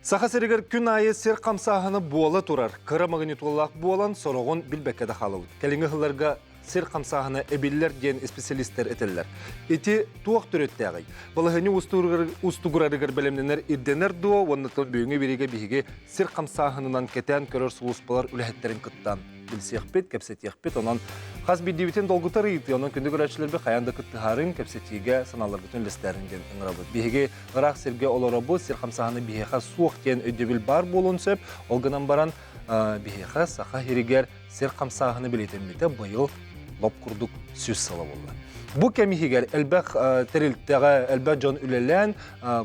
Саха сиригэр күн аайы сир хамсааһына буола турар. Кыра магнитолаах буолан сороҕун билбэккэ да хаалабыт. Кэлиҥҥи сылларга сир хамсааһына эбиллэр диэн исписэлиистэр этэллэр. Ити туох төрүттээҕий? Балаһыанньа уустугурарыгар бэлэмнэнэр ирдэнэр дуо уонна бүгүҥҥү бириигэ биһиги сир хамсааһынынан кэтээн көрөр сулууспалар үлэһиттэрин кытта билсиэхпит, кэпсэтиэхпит. Онон хас биирдиибитин долгутар ыйытыы. Онон күндү көрөөччүлэрбит хайаан да кыттыһаарыҥ, кэпсэтиигэ санааларгытын үллэстээриҥ диэн ыҥырабыт. Биһиги ыраах сиргэ олоробут, сир хамсааһына биһиэхэ суох диэн өйдөбүл баар буолуон сөп. Ол гынан баран биһиэхэ Саха сиригэр сир хамсааһына бэлиэтэммитэ быйыл лоп курдук 100 сыла буолла. Бу кэм иһигэр элбэх тэрилтэҕэ элбэх дьон үлэлээн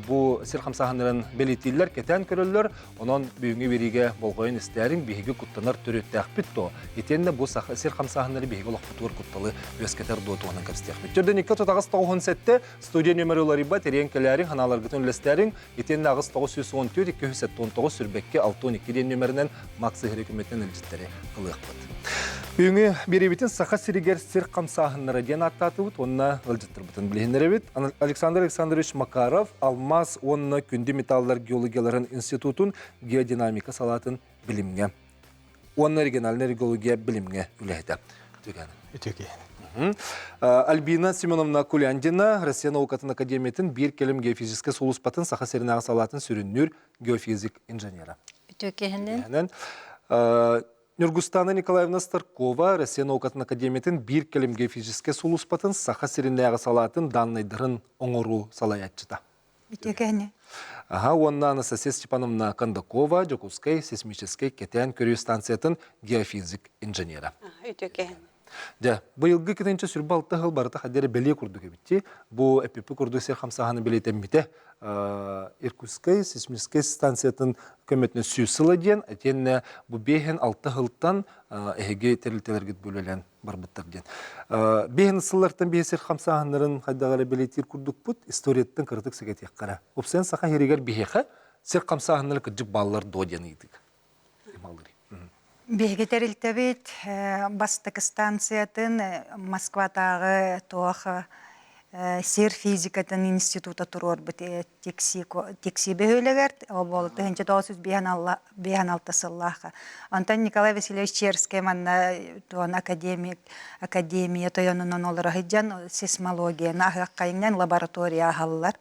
бу сир хамсааһыннарын бэлиэтииллэр, кэтээн көрөллөр. Онон бүгүҥҥү биэриигэ болҕойон истээриҥ, биһиги куттанар төрүөттээхпит дуо? Итиэннэ бу сир хамсааһыннары биһиги олохпутугар кутталы үөскэтэр дуо туһунан кэпсэтиэхпит. Төрдөн 2 9 97 студия нөмөрө уларыйбат, эрийэн кэлээриҥ, санааларгытын үллэстээриҥ. Итиэннэ 8 914 279 сүүрбэкки 62 диэн нөмөрүнэн Макс Сыһыры көмөтүнэн илдьиттэри ылыахпыт. Бүгүҥҥү биэриибитин Саха сиригэр сир хамсааһыннара диэн ааттаатыбыт уонна ыалдьыттарбытын билиһиннэрэбит. Александр Александрович Макаров Алмаас уонна күндү металлар геологияларын институтун геодинамика салаатын билимҥэ уонна региональнай геология билимҥэ үлэһитэ. Үтүө Альбина Семеновна Куляндина Россия наукатын академиятын биир кэлим геофизическэй сулууспатын Саха сиринээҕи салаатын сүрүннүүр геофизик инженера. Үтүө Нюргустана Николаевна Старкова Россия наукатын академиятын биир кэлим геофизическэй сулууспатын Саха сиринээҕи салаатын даннайдарын оҥоруу салайааччыта. Үтүөкэһини. Аха уонна Анастасия Степановна Кондакова Дьокуускай сейсмическэй кэтээн көрүү станциятын геофизик инженера. Үтүөкэһин. Дьэ, быйылгы китинчэ сүрбэ алта сыл барыта хаддера бэлиэ курдук эбитти. Бу эпипи курдук сир хамсааһыны бэлиэтэммитэ. Иркутскай сейсмическэй станциятын көмөтүнэн 100 сыла диэн, итиэннэ бу биэһин алта сылтан эһиги тэрилтэлэргит бөлөлөн барбыттар диэн. Биэһин сыллартан биэс сир хамсааһыннарын хайдах эрэ бэлиэтиир курдукпут, историяттан кыратык сэгэтиэххэ. Упсайан саха иһиригэр биһиэхэ сир хамсааһыннара кырдьык бааллар дуо диэн ыйытык. Биһиги тэрилтэбит бастакы станциятын Москватааҕы туох сир физикатын института туруорбут Тикси бөһүөлэгэр ол буола 1956 сыллаахха. Онтон Николай Васильевич Черскэй манна туон академик академия тойонунан олоро сылдьан сейсмологияны аһыаххайынан лаборатория аһаллар.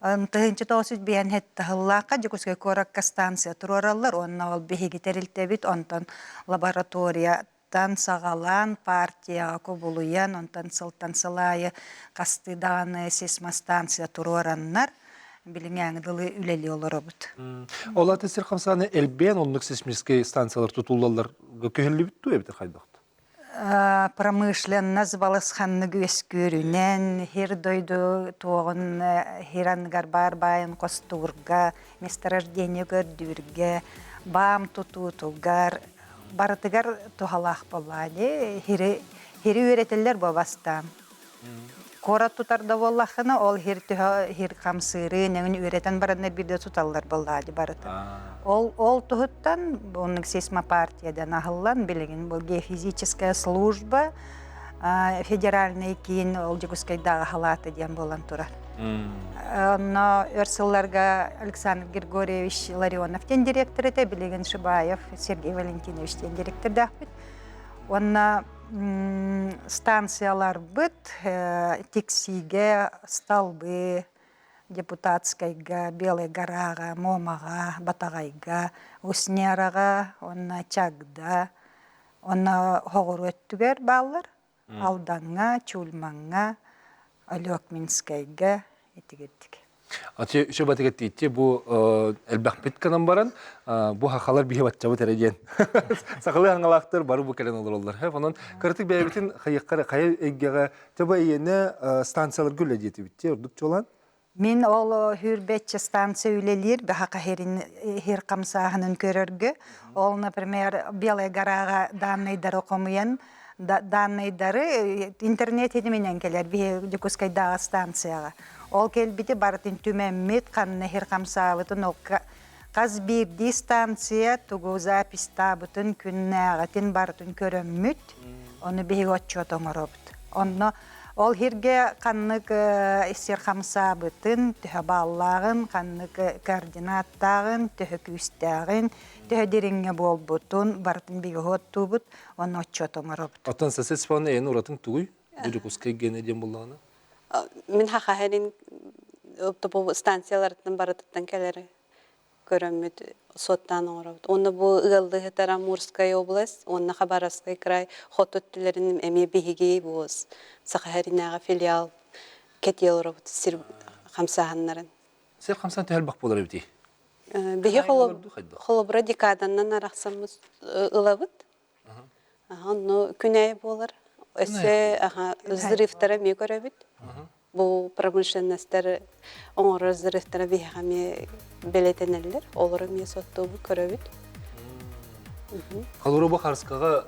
1957 сыллаахха Дьокуускай куоракка станция туруораллар уонна ол биһиги тэрилтэбит онтон лабораторияттан саҕалаан партияҕа кубулуйан онтон сылтан сыл аайы хастыы даҕаны сейсмостанция туруораннар билиҥээҥи дылы үлэлии олоробут. Ол аты сир хамсааны элбээн оннук сейсмическэй станциялар тутуллаллар көһүллүбүт дуу эбитэр хайдах? Промышленность балысханнык үөскүүрүнэн, сир дойду туоҕун сир анныгар баар баайын хостуурга, месторождение көрдүүргэ, баам тутуутугар барытыгар туһалаах буоллаҕа дии. Сири, сири үөрэтэллэр буо бастаан. Куорат тутар да буоллаххына, ол сир төһө сир хамсыырын эҥин үөрэтэн бараннар биирдэ туталлар буоллаҕа дии барыта. Ол, ол туһуттан оннук сейсмопартиядан аһыллан билигин бу геофизическая служба федеральный киин ол Дьокуускайдааҕы халаата диэн буолан турар. Онно өр сылларга Александр Григорьевич Ларионов диэн директор этэ, билигин Шибаев Сергей Валентинович диэн директордаахпыт. Уонна станцияларбыт Тиксиигэ, Столбы, Депутатскайга, Белай Гораҕа, Муомаҕа, Батаҕайга, Усть-Нераҕа уонна Чагда уонна Хоҕуруо өттүгэр бааллар. Алдаҥҥа, Чульмаҥҥа, Олекминскайга итигирдик. Ачы үчө батыга тиитти бу элбэхпит гынан баран бу хахалар биһи баччабыт эрэ диэн сахалыы хаҥалаахтар бары бу кэлэн олороллор. Онон кыратык бэйэбитин хайыахха хайа эйгэҕэ төбө эйиэнэ станцияларга үлэ диэтибит ти ордук чуолаан. Мин ол хүрбэтче станция үлэлиир баха херин хир хамсааһынын көрөргө. Ол, например, Белая гораҕа данныйдары хомуйан данныйдары интернет ситиминэн кэлэр биһи Дьокуускайдааҕы станцияҕа. Ол кэлбити барытын түмэммит, ханна хир хамсаабытын ол хас биирдии станция тугу записьтаабытын, күннээҕитин барытын көрөммүт, ону биһиги отчуот оҥоробут. Онно Ол хирге ханнык сир хамсаабытын, төһө бааллааҕын, ханнык координаттааҕын, төһө күүстээҕин, төһө дириҥҥэ буолбутун барытын биһиги оттуубут, онно отчуот оҥоробут. Оттон сосед спаны эн уратыҥ тугуй? Бу Дьокуускай генэ диэн буллаҕына? Мин хахаһэрин бу станцияларыттан барытыттан кэлэр көрөммүт суоттаан оҥоробут. Уонна бу ыаллыһытар Амурская область уонна Хабаровскай край хоту өттүлэрин эмиэ биһиги бу Саха сиринээҕи филиал кэтии олоробут сир хамсааһыннарын. Сир хамсаан төһө элбэх буолар эбитий? Биһи холобура декаданан арахсаммыт ылабыт. Онно күн аайы буолар. Өссө взрывтара эмиэ көрөбүт. Бу промышленностар оҥорор взрывтара биһиэхэ эмиэ бэлэтэнэллэр. Олору эмиэ соттуубут көрөбүт. Холобура бу Харскаҕа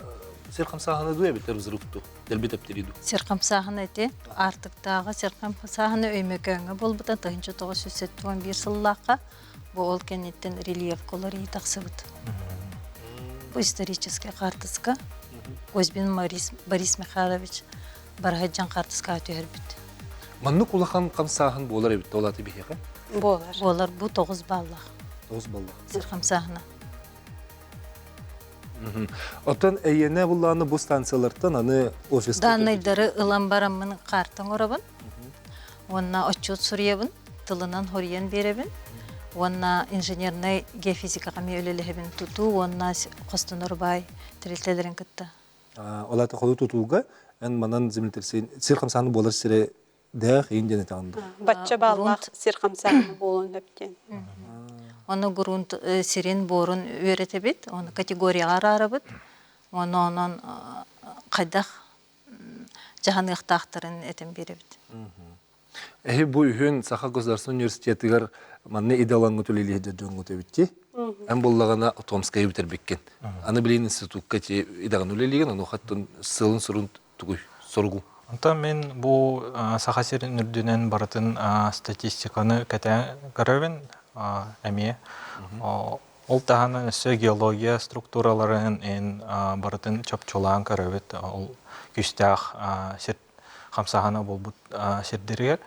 сир хамсааһына дуу эбэтэр взрыв дуу? Дэлби тэптэрии дуу? Сир хамсааһына ити Аартыктааҕы сир хамсааһына Өймөкөөҥҥө буолбута 1971 сыллаахха. Бу ол кэнниттэн рельеф уларыйыы тахсыбыт. Бу историческай хаартыска Козьмин Борис Михайлович барыһыдьан хаартыскаҕа түһэрбит. Маннык улахан хамсааһын буолар эбит ол аты биһиэхэ? Буолар. Буолар бу 9 баллаах. 9 баллаах. Сир хамсааһына. Оттон эйиэнэ буллааны бу станциялартан аны офиска Данныйдары ылан бараммын картан оҥоробун. Уонна отчуот суруйабын, тылынан хоруйан биэрэбин. Уонна инженернай геофизикаҕа эмиэ үлэлэһэбин тутуу уонна хостонор баай тэрилтэлэрин кытта. Ол аата холу тутууга эн манан землетрясение сир хамсааны буолар сире дээх иин диэн этэҕин дуу? Бачча бааллаах сир хамсааһына буолуон сөп диэн. Ону грунт сирин буорун үөрэтэбит, ону категорияҕа араарабыт. Уонна онон хайдах дьаһаныахтаахтарын этэн биэрэбит. Эһи бу үһүн Саха государственнай университетыгар манна идэ ылаҥҥыт үлэлиир дьоҥҥут эбит Эн буллаҕына Томскайы бүтэрбиккин. Аны билигин институкка ти идэҕин үлэлиигин, онуоха сыалын-сорун тугуй, соругу? Онтон мин бу Саха сирин үрдүнэн барытын статистиканы кэтээн көрөбүн эмиэ. Ол таһынан өссө геология структураларын эн барытын чопчулаан көрөбүт. Ол күүстээх сир хамсааһына буолбут сирдэригэр.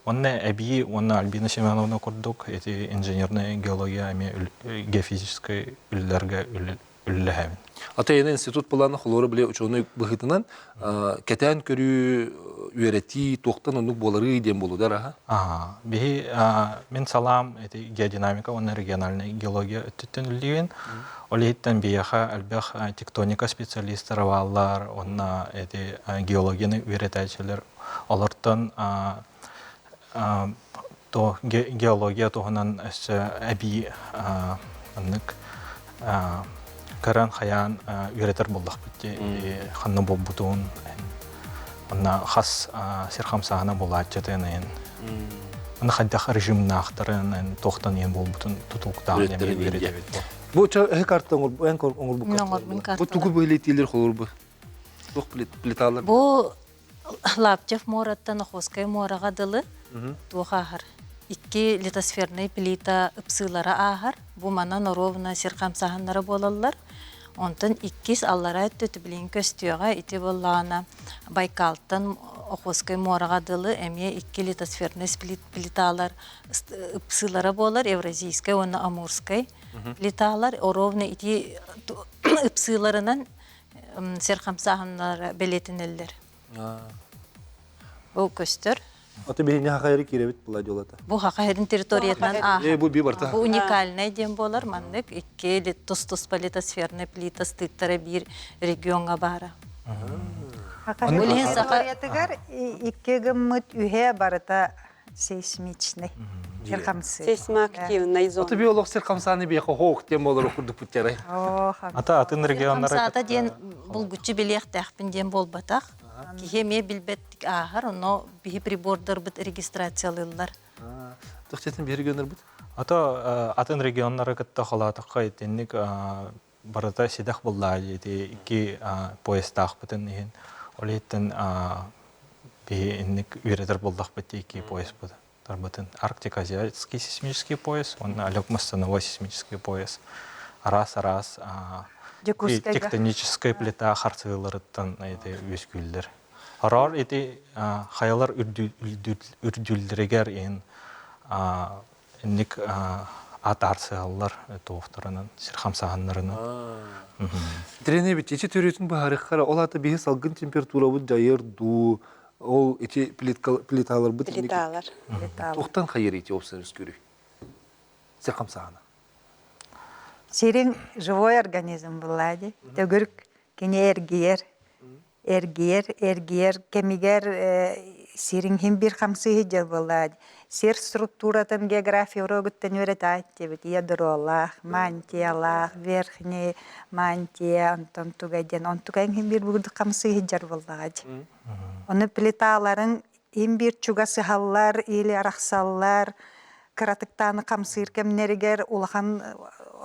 Онно эбии уонна Альбина Семеновна курдук ити инженерная геология эмиэ геофизическай үлэлэргэ үлэлэһэбин. Ата энэ институт плана холуора били учуонай быһыытынан кэтээн көрүү, үөрэтии туохтан оннук буоларый диэн буолудар аха? Аха. Биһи мин салаам ити геодинамика уонна региональная геология өттүттэн үллүүбүн. Ол иһиттэн биһиэхэ элбэх тектоника специалистара бааллар уонна ити геологияны үөрэтээччилэр олортон то геология туһунан өссө эбии маннык көрөн хайаан үөрэтэр буоллахпыт дии ханна буолбутун онно хас сир хамсааһына буолааччытын аны хайдах режимнаахтарын туохтан иһин буолбутун тутулуктааҕын эмиэ үөрэтэбит бу эһи карта оҥорбукка бу тугу быһылетиилер холорбу туох плиталар бу Лаптев муораттан Охотскай муораҕа дылы туох ааһар? Икки литосфернай плита ыпсыылара ааһар. Бу манан оруобуна сир хамсааһыннара буолаллар. Онтон иккис аллараа өттө билигин көстүөҕэ. Ити буоллаҕына Байкалтан Охотскай муораҕа дылы эмиэ икки литосфернай плиталар ыпсыылара буолар. Евразийскай уонна Амурскай плиталар. Оруобуна ити ыпсыыларынан сир хамсааһыннара бэлиэтэнэллэр. Бу көстөр. Аты биһини хахайры киирэбит була дьолата. Бу хахайрын территориятынан ааһар. Бу би барта. Бу уникальнай диэн буолар. Маннык икки тус-туспа литосферный плита стыктара биир региоҥҥа баара. Хахайрын территориятыгар икки гыммыт үһэ барыта сейсмичный. Сир хамсыы. Сейсмоактивный зона. Аты биолог сир хамсааны биэхэ хоох диэн буолар курдук путтерай. Ата атын регионнара Хамсаата диэн булгуччу билиэхтээхпин диэн буолбатах. Киһи эмиэ билбэт ааһар, онно биһи прибордарбыт регистрациялыыллар. Тохтетин биһи регионнарбыт? Ато атын регионнары кытта холоотоххо итинник барыта сидэх буллаа ити икки поездтаахпытын иһин ол иһиттэн биһи инник үөрэтэр буоллахпыт икки поезд тарбытын Арктико-Азиатский сейсмический пояс уонна Олег-Мостановой сейсмический пояс араас араас тектоническай плита харсыыларыттан үөскүүллэр. Хороор ити хайалар үрдүллэригэр иһин инник атаарсыһаллар туохтарынан сир хамсааһыннарынан. Тренебит ити төрүтүн быһаарыаххара ол аата биһи салгын температурабыт дьайар дуу ол ити плиталарбыт плиталар туохтан хайыр ити опсан үскүрүй сир хамсааһына Сириҥ живой организм булла дии. Төгүрүк кини эргийэр. Эргийэр, эргийэр кэмигэр сириҥ иһин биир хамсыы сылдьар буолла дии. Сир структуратын география уруогуттан үөрэтэ диэбит ядролаах, мантиялаах, верхний мантия, онтон туга диэн онтукайын иһин биир бурдук хамсыы сылдьар буоллаҕа дии. Ону плиталарын иһин биир чугас ыһаллар или арахсаллар, кыратыктааны хамсыыр кэмнэригэр улахан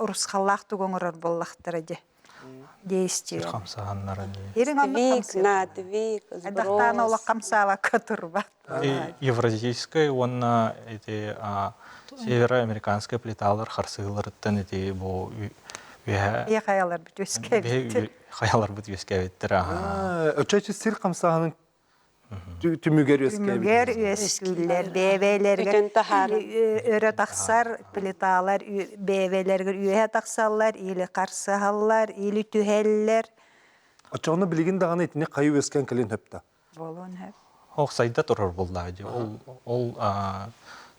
урусхаллаах тугу оҥорор буоллахтара дии. Действие. Хамсаһаннара Ириҥ оннук Двиг, надвиг, Айдахтаан сброс. олох хамсаабакка турбат. Евразийскай уонна ити североамериканскай плиталар харсыһыыларыттан ити бу үөһэ Ийэ хайаларбыт үөскээбиттэр. хайаларбыт үөскээбиттэр. Өчөчү сир хамсааһынын түмүгэр үөскээбит. Түмүгэр үөскүүллэр, бэйэ-бэйэлэригэр Бүтүн таһааран. өрө тахсар плиталар бэйэ-бэйэлэригэр үөһэ тахсаллар, или харсыһаллар, или түһэллэр. Оччоҕуна билигин даҕаны итини хайы үөскээн кэлин хөптө. Буолуон сөп. Ох сайда турар буоллаа дии. Ол ол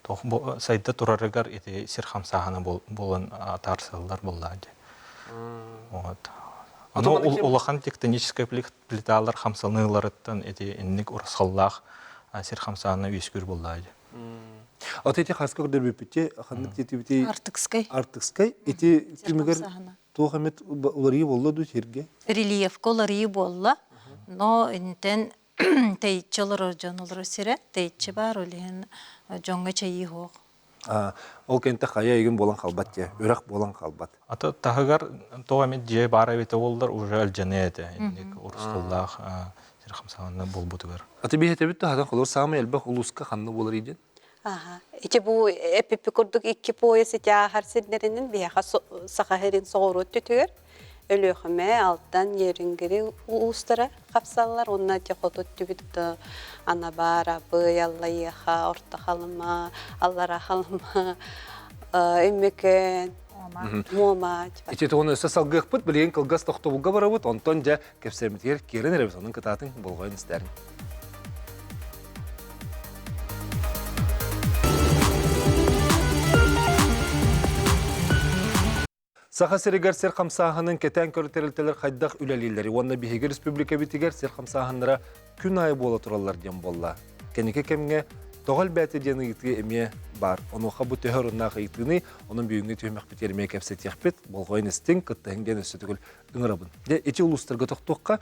туох сайда турарыгар ити сир хамсааһына буолан атаарсаллар буоллаа дии. Вот. Ону улахан тектоническай плиталар хамсаныыларыттан ити инник урусхаллаах сир хамсаана үөскүүр буоллаа дии. Ата ити хаска көрдөрбүппүти ханнык тиэтибити Артыкскай. Артыкскай ити түмүгэр туох эмит уларыйыы буолла дуу сиргэ? Рельефка уларыйыы буолла, но интен тэйиччи олорор дьон олорор сирэ тэйиччи баар, ол иһин дьоҥҥо чэйии суох. Ол кэнтэ хайа игин буолан халбат дьэ, үрэх буолан халбат. Ата таһыгар тоҕо эмит дьиэ баар эбитэ буоллар уже алдьаныа этэ инник урусхаллаах сир хамсаанна буолбутугар. Аты биһэтэбит таһатан холор саамай элбэх улууска ханна буолар идин? Аха. Ити бу эпиппи курдук икки пояс ити ааһар сирдэринэн биһиэхэ Саха сирин соҕуруу өттүтүгэр Өлүөхүмэ, Алтан, Нерюнгри улуустара хапсаллар уонна ити хоту өттүбүт Анабар, Абый, Аллайыаха, Орто Халыма, Аллараа Халыма, Өймөкөөн, Муома. Ити тугун өссө салгыахпыт, билигин кылгас тохтобулга барабыт, онтон дьэ кэпсэммитигэр киирэн эрэбит, онон кытаатыҥ, болҕойон истээриҥ. Саха сиригэр сир хамсааһынын кэтээн көрөр тэрилтэлэр хайдах үлэлииллэрий уонна биһиги республикабитигэр сир хамсааһыннара күн аайы буола тураллар диэн буолла. Кэнники кэмҥэ тоҕо элбээтэ диэн ыйытыы эмиэ баар. Онуоха бу төһө оруннаах ыйытыыный, онон бүгүҥҥү түһүмэхпитигэр эмиэ кэпсэтиэхпит. Болҕойон истиҥ, кыттыһыҥ диэн өссө төгүл ыҥырабын. Дьэ, ити улуустарга тохтуохха,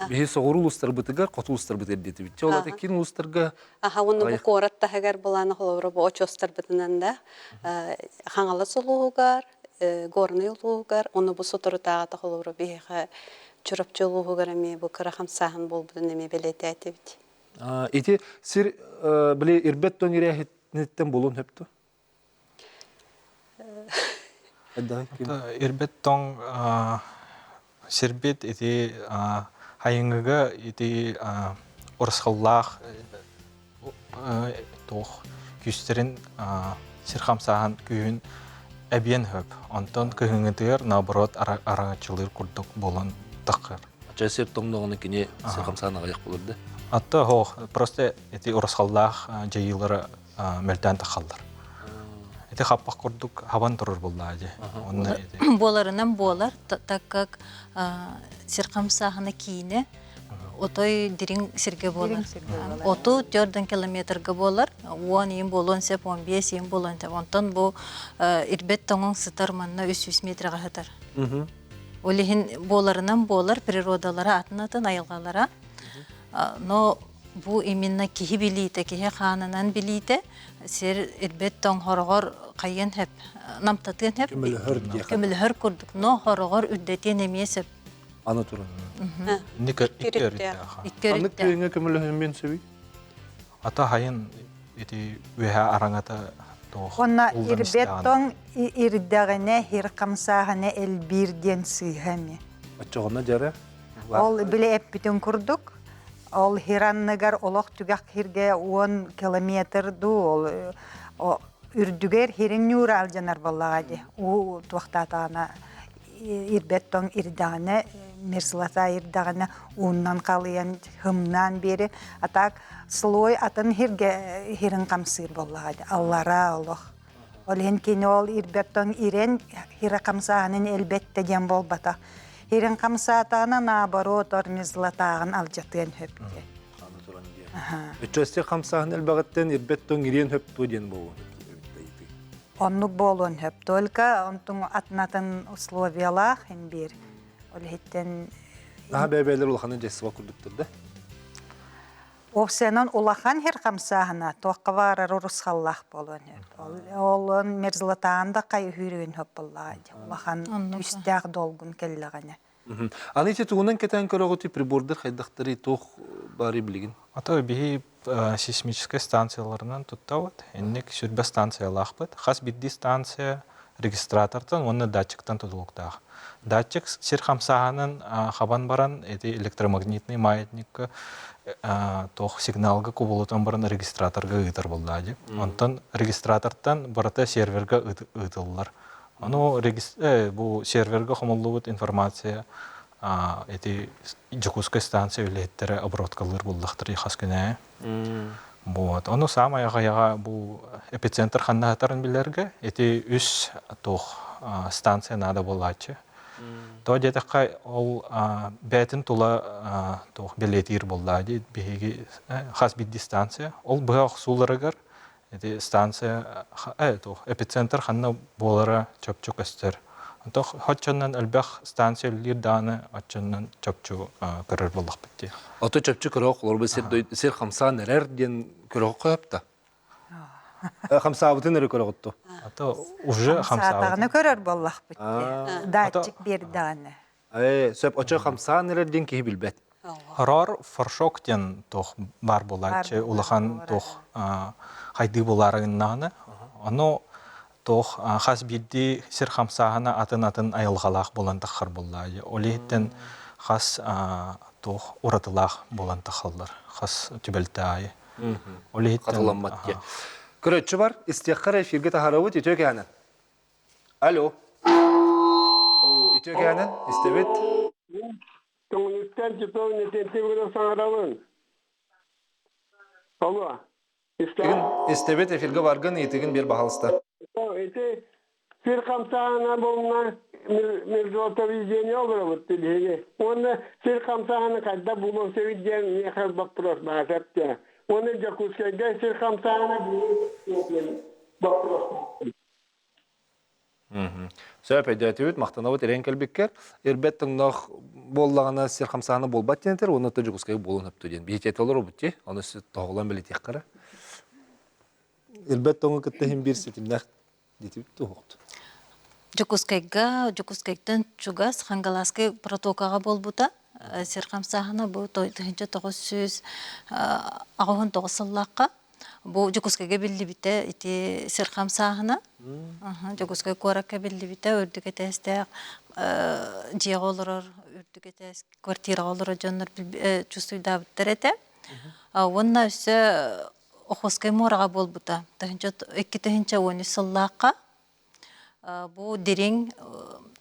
биһи соҕуруу улуустарбытыгар, хоту улуустарбытыгар диэтибит. Чэ, ол ата киин улуустарга Аха, уонна бу куорат таһыгар былаана холобура бу очуостарбытынан да Хаҥалас улууһугар, Горнай улууһугар, уонна бу соторутааҕыта холобура биһиэхэ Чурапчы улууһугар эмиэ бу кыра хамсааһын буолбутун эмиэ бэлиэтээтибит. Ити сир били ирбэт тоҥ ирээһиттэн булун сөптө? Ирбэт тоҥ сирбит ити хайыҥыга ити урусхаллаах туох күүстэрин сир хамсааһын күүһүн эбиэн сөп. Онтон кыһыҥҥытыгар наоборот араҥаччылыыр курдук буолан таххар. Ача сир тоҥноҕуна кини сир хамсаан аҕыйах буолар да? Атта оһох просто ити урусхаллаах дьайыылара мөлтөөн тахаллар. Ити хаппах курдук хабан турар буоллаа дии. Онно Буоларынан буолар, так как сир хамсааһына киинэ отой дириҥ сиргэ буолар. Оту төрдөн километрга буолар, 10 иин буолуон сөп, 15 иин буолуон сөп. Онтон бу ирбэт тоҥон сытар манна 300 метрга сытар. Ол иһин буоларынан буолар, природалара атын-атын, айылҕалара. Но бу именно киһи билиитэ, киһи хаанынан билиитэ сир ирбэт тоҥ хороҕор хайыан сөп, намтатыан сөп, Көмөлөһөр диэхэ. көмөлөһөр курдук, но хороҕор үрдэтиэн эмиэ сөп. Аны туран. Икки өрүттээх. Икки Ханнык өрүттээх. күөҥҥэ көмөлөһүммүн сөбүй? Ата хайын ити үөһэ араҥата туох Уонна улдан ирбэт истэҕинэ. тоҥ ирдэҕинэ сир хамсааһына элбиир диэн сыыһа эмиэ. Оччоҕуна дьара. Ол били эппитин курдук. Ол хир анныгар олох түгэх хиргэ 10 километр дуу ол үрдүгэр хирин ньуура алдьанар буоллаҕа дии. Уу туохтаатаҕына ирбэт тоҥ ирдэҕинэ мерзлота ирдэҕинэ ууннан халыйан хымнаан биэри а так слой атын хиргэ хирин хамсыыр буоллаҕа дии аллараа олох ол иһин кини ол ирбэт тоҥ ирэн хира хамсааһынын элбэттэ диэн буолбатах хирин хамсаатаҕына наоборот ор мерзлотааҕын алдьатыан сөп диэн Аны туран диэн. Өччөстө хамсааһын элбэҕиттэн ирбэт тоҥ ириэн хөп туо диэн буолуон Оннук буолуон сөп. Только онтуҥ атын-атын условиялаах имбиир. Ол иһиттэн Наһаа бэйбээлэр улаханы дьайсыба курдуктар да? Овсенон улахан хир хамсааһына туохха баарар урусхаллаах буолуон сөп. Ол мерзлотаан да хайыһыырын хөп буоллаҕа улахан үстээх долгун кэллэҕинэ. Аны ити тугунан кэтээн көрөҕүтүй прибордар хайдахтарый туох баарый билигин? Ото биһи сейсмическэй станцияларынан туттабыт. Инник сүрбэ станциялаахпыт. Хас биирдии станция регистратортан уонна датчиктан тутулуктаах. Датчик сир хамсааһынын хабан баран эти электромагнитный маятникка туох сигналга кубулутан баран регистраторга ыытар буоллаа дии. Онтон регистратортан барыта серверга ыытыллар. Ону бу серверга хомуллубут информация эти Дьокуускай станция үлэһиттэрэ обработкалыыр буоллахтар хас күнэ. Вот. Ону саамай аҕайаҕа бу эпицентр ханнаһытарын билэргэ ити үс туох станция наада буолааччы. То диэтэххэ ол бээтин тула туох бэлиэтиир буоллаа дии биһиги хас биирдии станция ол быһа охсууларыгар Ити станция эпицентр ханна буолара чопчу көстөр. Онто хоччоннон элбэх станция үлэлиир даҕаны оччоннон чопчу көрөр буоллахпыт дии. Ото чопчу көрөх олорбут сир сир хамсаан эрэр диэн көрөх хөп Хамсаабытын эрэ көрөҕүтту. Ато уже хамсаабытын көрөр буоллахпыт дии. Датчик биэрдэҕинэ. Сөп очо хамсаан эрэр диэн киһи билбэт. Хорор форшок диэн туох баар буолааччы улахан туох хайдыы буолаарыгыннаҕына ону туох хас биирдии сир хамсааһына атын-атын айылҕалаах буолан таххар буоллаайы. Ол иһиттэн хас туох уратылаах буолан тахаллар хас түбэлтэ аайы. Ол иһиттэн хатыламмат диye. Көрөччү бар, истиэххэ эфирге таһарабыт үтүө кээнэн. Алло. Үтүө кээнэн, истэбит. Көҥүлүттэн Титов Нетентий саҥарабын. Алло. Истэбит эфирге баргын, ыйытыгын бер баһалыста. Ити сир хамсааһына булна мерзлотоведение олоробут билиһиги. Уонна сир хамсааһына хайда булуон сөбүт диэн миэхэ вопрос баасап диэн. Уонна Дьокуускайга сир хамсааһына булуон диэн вопрос. Сөп өйдөөтүбүт, махтанабыт ирээн кэлбиккэр. Ирбэт тоҥноох буоллаҕына сир хамсааһына буолбат диэн этэр, уонна Дьокуускайга буолуон сөптө диэн. Биһиги этэ олоробут дии, ону тоһоҕолоон бэлиэтиэххэ эрэ. Ирбэт тоҥу кытта иһин биир ситимнээх диэтибит туһуохту. Дьокуускайга, Дьокуускайтан чугас Хангалааскай протокаҕа буолбута. Сир хамсааһына бу 1989 сыллаахха Бу Дьокуускайга биллибитэ ити сир хамсааһына. Дьокуускай куоракка биллибитэ үрдүк этээстээх дьиэҕэ олорор үрдүк этээс квартираҕа олорор дьоннор чувствуйдаабыттар этэ. Уонна өссө Охотскай муораҕа буолбута. 2013 сыллаахха Бу дириҥ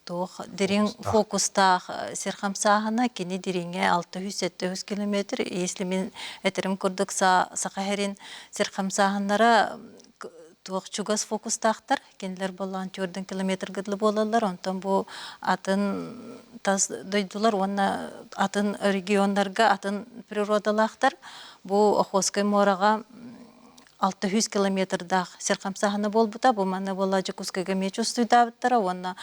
туох дириҥ фокустаах сир хамсааһына кини дириҥэ 600-700 километр. Если мин этэрим курдук Саха сирин сир хамсааһыннара туох чугас фокустаахтар. Кинилэр боллоон 4 километрга дылы буолаллар. Онтон бу атын тас дойдулар уонна атын регионнарга атын природалаахтар. Бу Охотскай муораҕа 600 километрдаах сир хамсааһына буолбута. Бу манна буолла Дьокуускайга эмиэ чувствуйдаабыттара уонна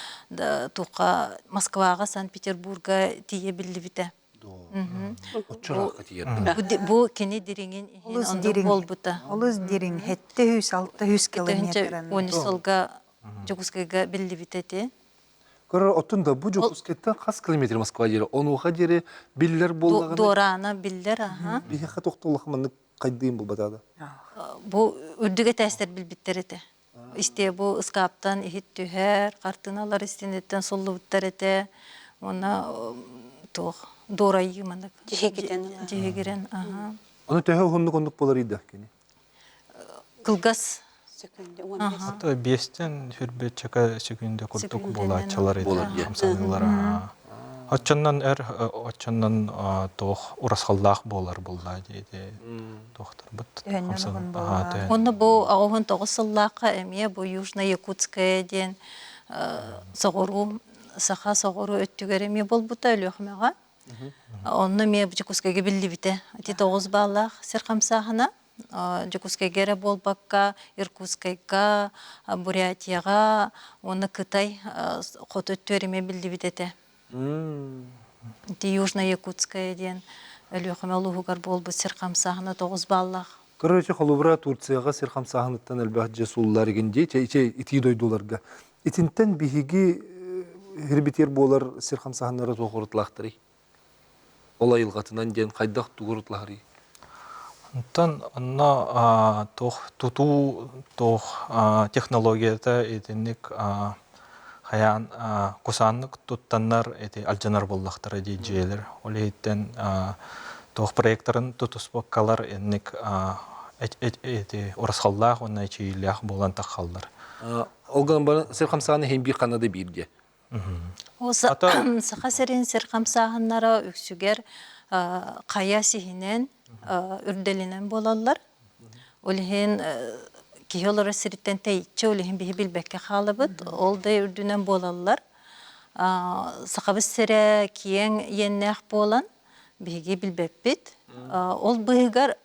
туохха Москваҕа, Санкт-Петербурга тиийэ биллибитэ. Бу кини дириҥин иһин оннук буолбута. Олус дириҥ, 700-600 километр. 10 сылга Дьокуускайга биллибитэ ити. Көрөр, оттон да бу Дьокуускайтан хас километр Москва диэри, онуоха диэри биллэр буоллаҕына. Дуораана биллэр, аха. Биһиэхэ тохтоллох маннык хайдыым булбатаада. Бу үрдүк этээстэр билбиттэр этэ. Истиэ бу ыскааптан иһит түһэр, хартыыналар истиниттэн суллубуттар этэ. Уонна туох Дуорайыы маннык. Дьиһигирэн. Дьиһигирэн, аха. Ону төһө уһуннук оннук болар ида кини? Кылгас. Сөкүндэ, 15. Ата биэстэн хүрбэччэкэ сөкүндэ курдук буолааччылар Буолар хамсаныылара. Оччоннон өр оччоннон туох урасхаллаах буолар буолла диэти туохтарбыт Төһөннөн уһун буолар. Онно бу 69 сыллаахха эмиэ бу Южно-Якутская диэн соҕуруу саха соҕуруу өттүгэр эмиэ буолбута Өлүөхүмэҕэ. Онно эмиэ Дьокуускайга биллибитэ. Ити 9 бааллаах сир хамсааһына. Дьокуускайга эрэ буолбакка, Иркутскайга, Бурятияҕа уонна Кытай хоту өттүгэр эмиэ биллибит этэ. Ити Южно-Якутская диэн Өлүөхүмэ улууһугар буолбут сир хамсааһына 9 бааллаах. Короче, холобура Турцияҕа сир хамсааһыныттан элбэх дьиэ сууллар игин дии, итии дойдуларга. Итинтэн биһиги хирбитиэр буолар сир хамсааһыннара туох урутлаахтарый? Ол айылҕатынан диэн хайдах тугу урутлаһарый? Онтон онно туох тутуу туох технологията итинник хайаан кусааннык туттаннар ити алдьанар буоллахтара дии дьиэлэр. Ол иһиттэн туох проектарын тутуспаккалар инник ити урасхаллаах уонна эчийиилээх буолан таххаллар. Ол гынан баран сир хамсааны иһин биир ханна да биир диэ. Саха сирин сир хамсааһыннара үксүгэр хайа сиһинэн үрдэлинэн буолаллар. Ол иһин киһи олорор сириттэн тэйиччи, ол иһин биһи билбэккэ хаалабыт. Ол да үрдүнэн буолаллар. Сахабыт сирэ киэҥ иэннээх буолан, биһиги билбэппит. Ол быыһыгар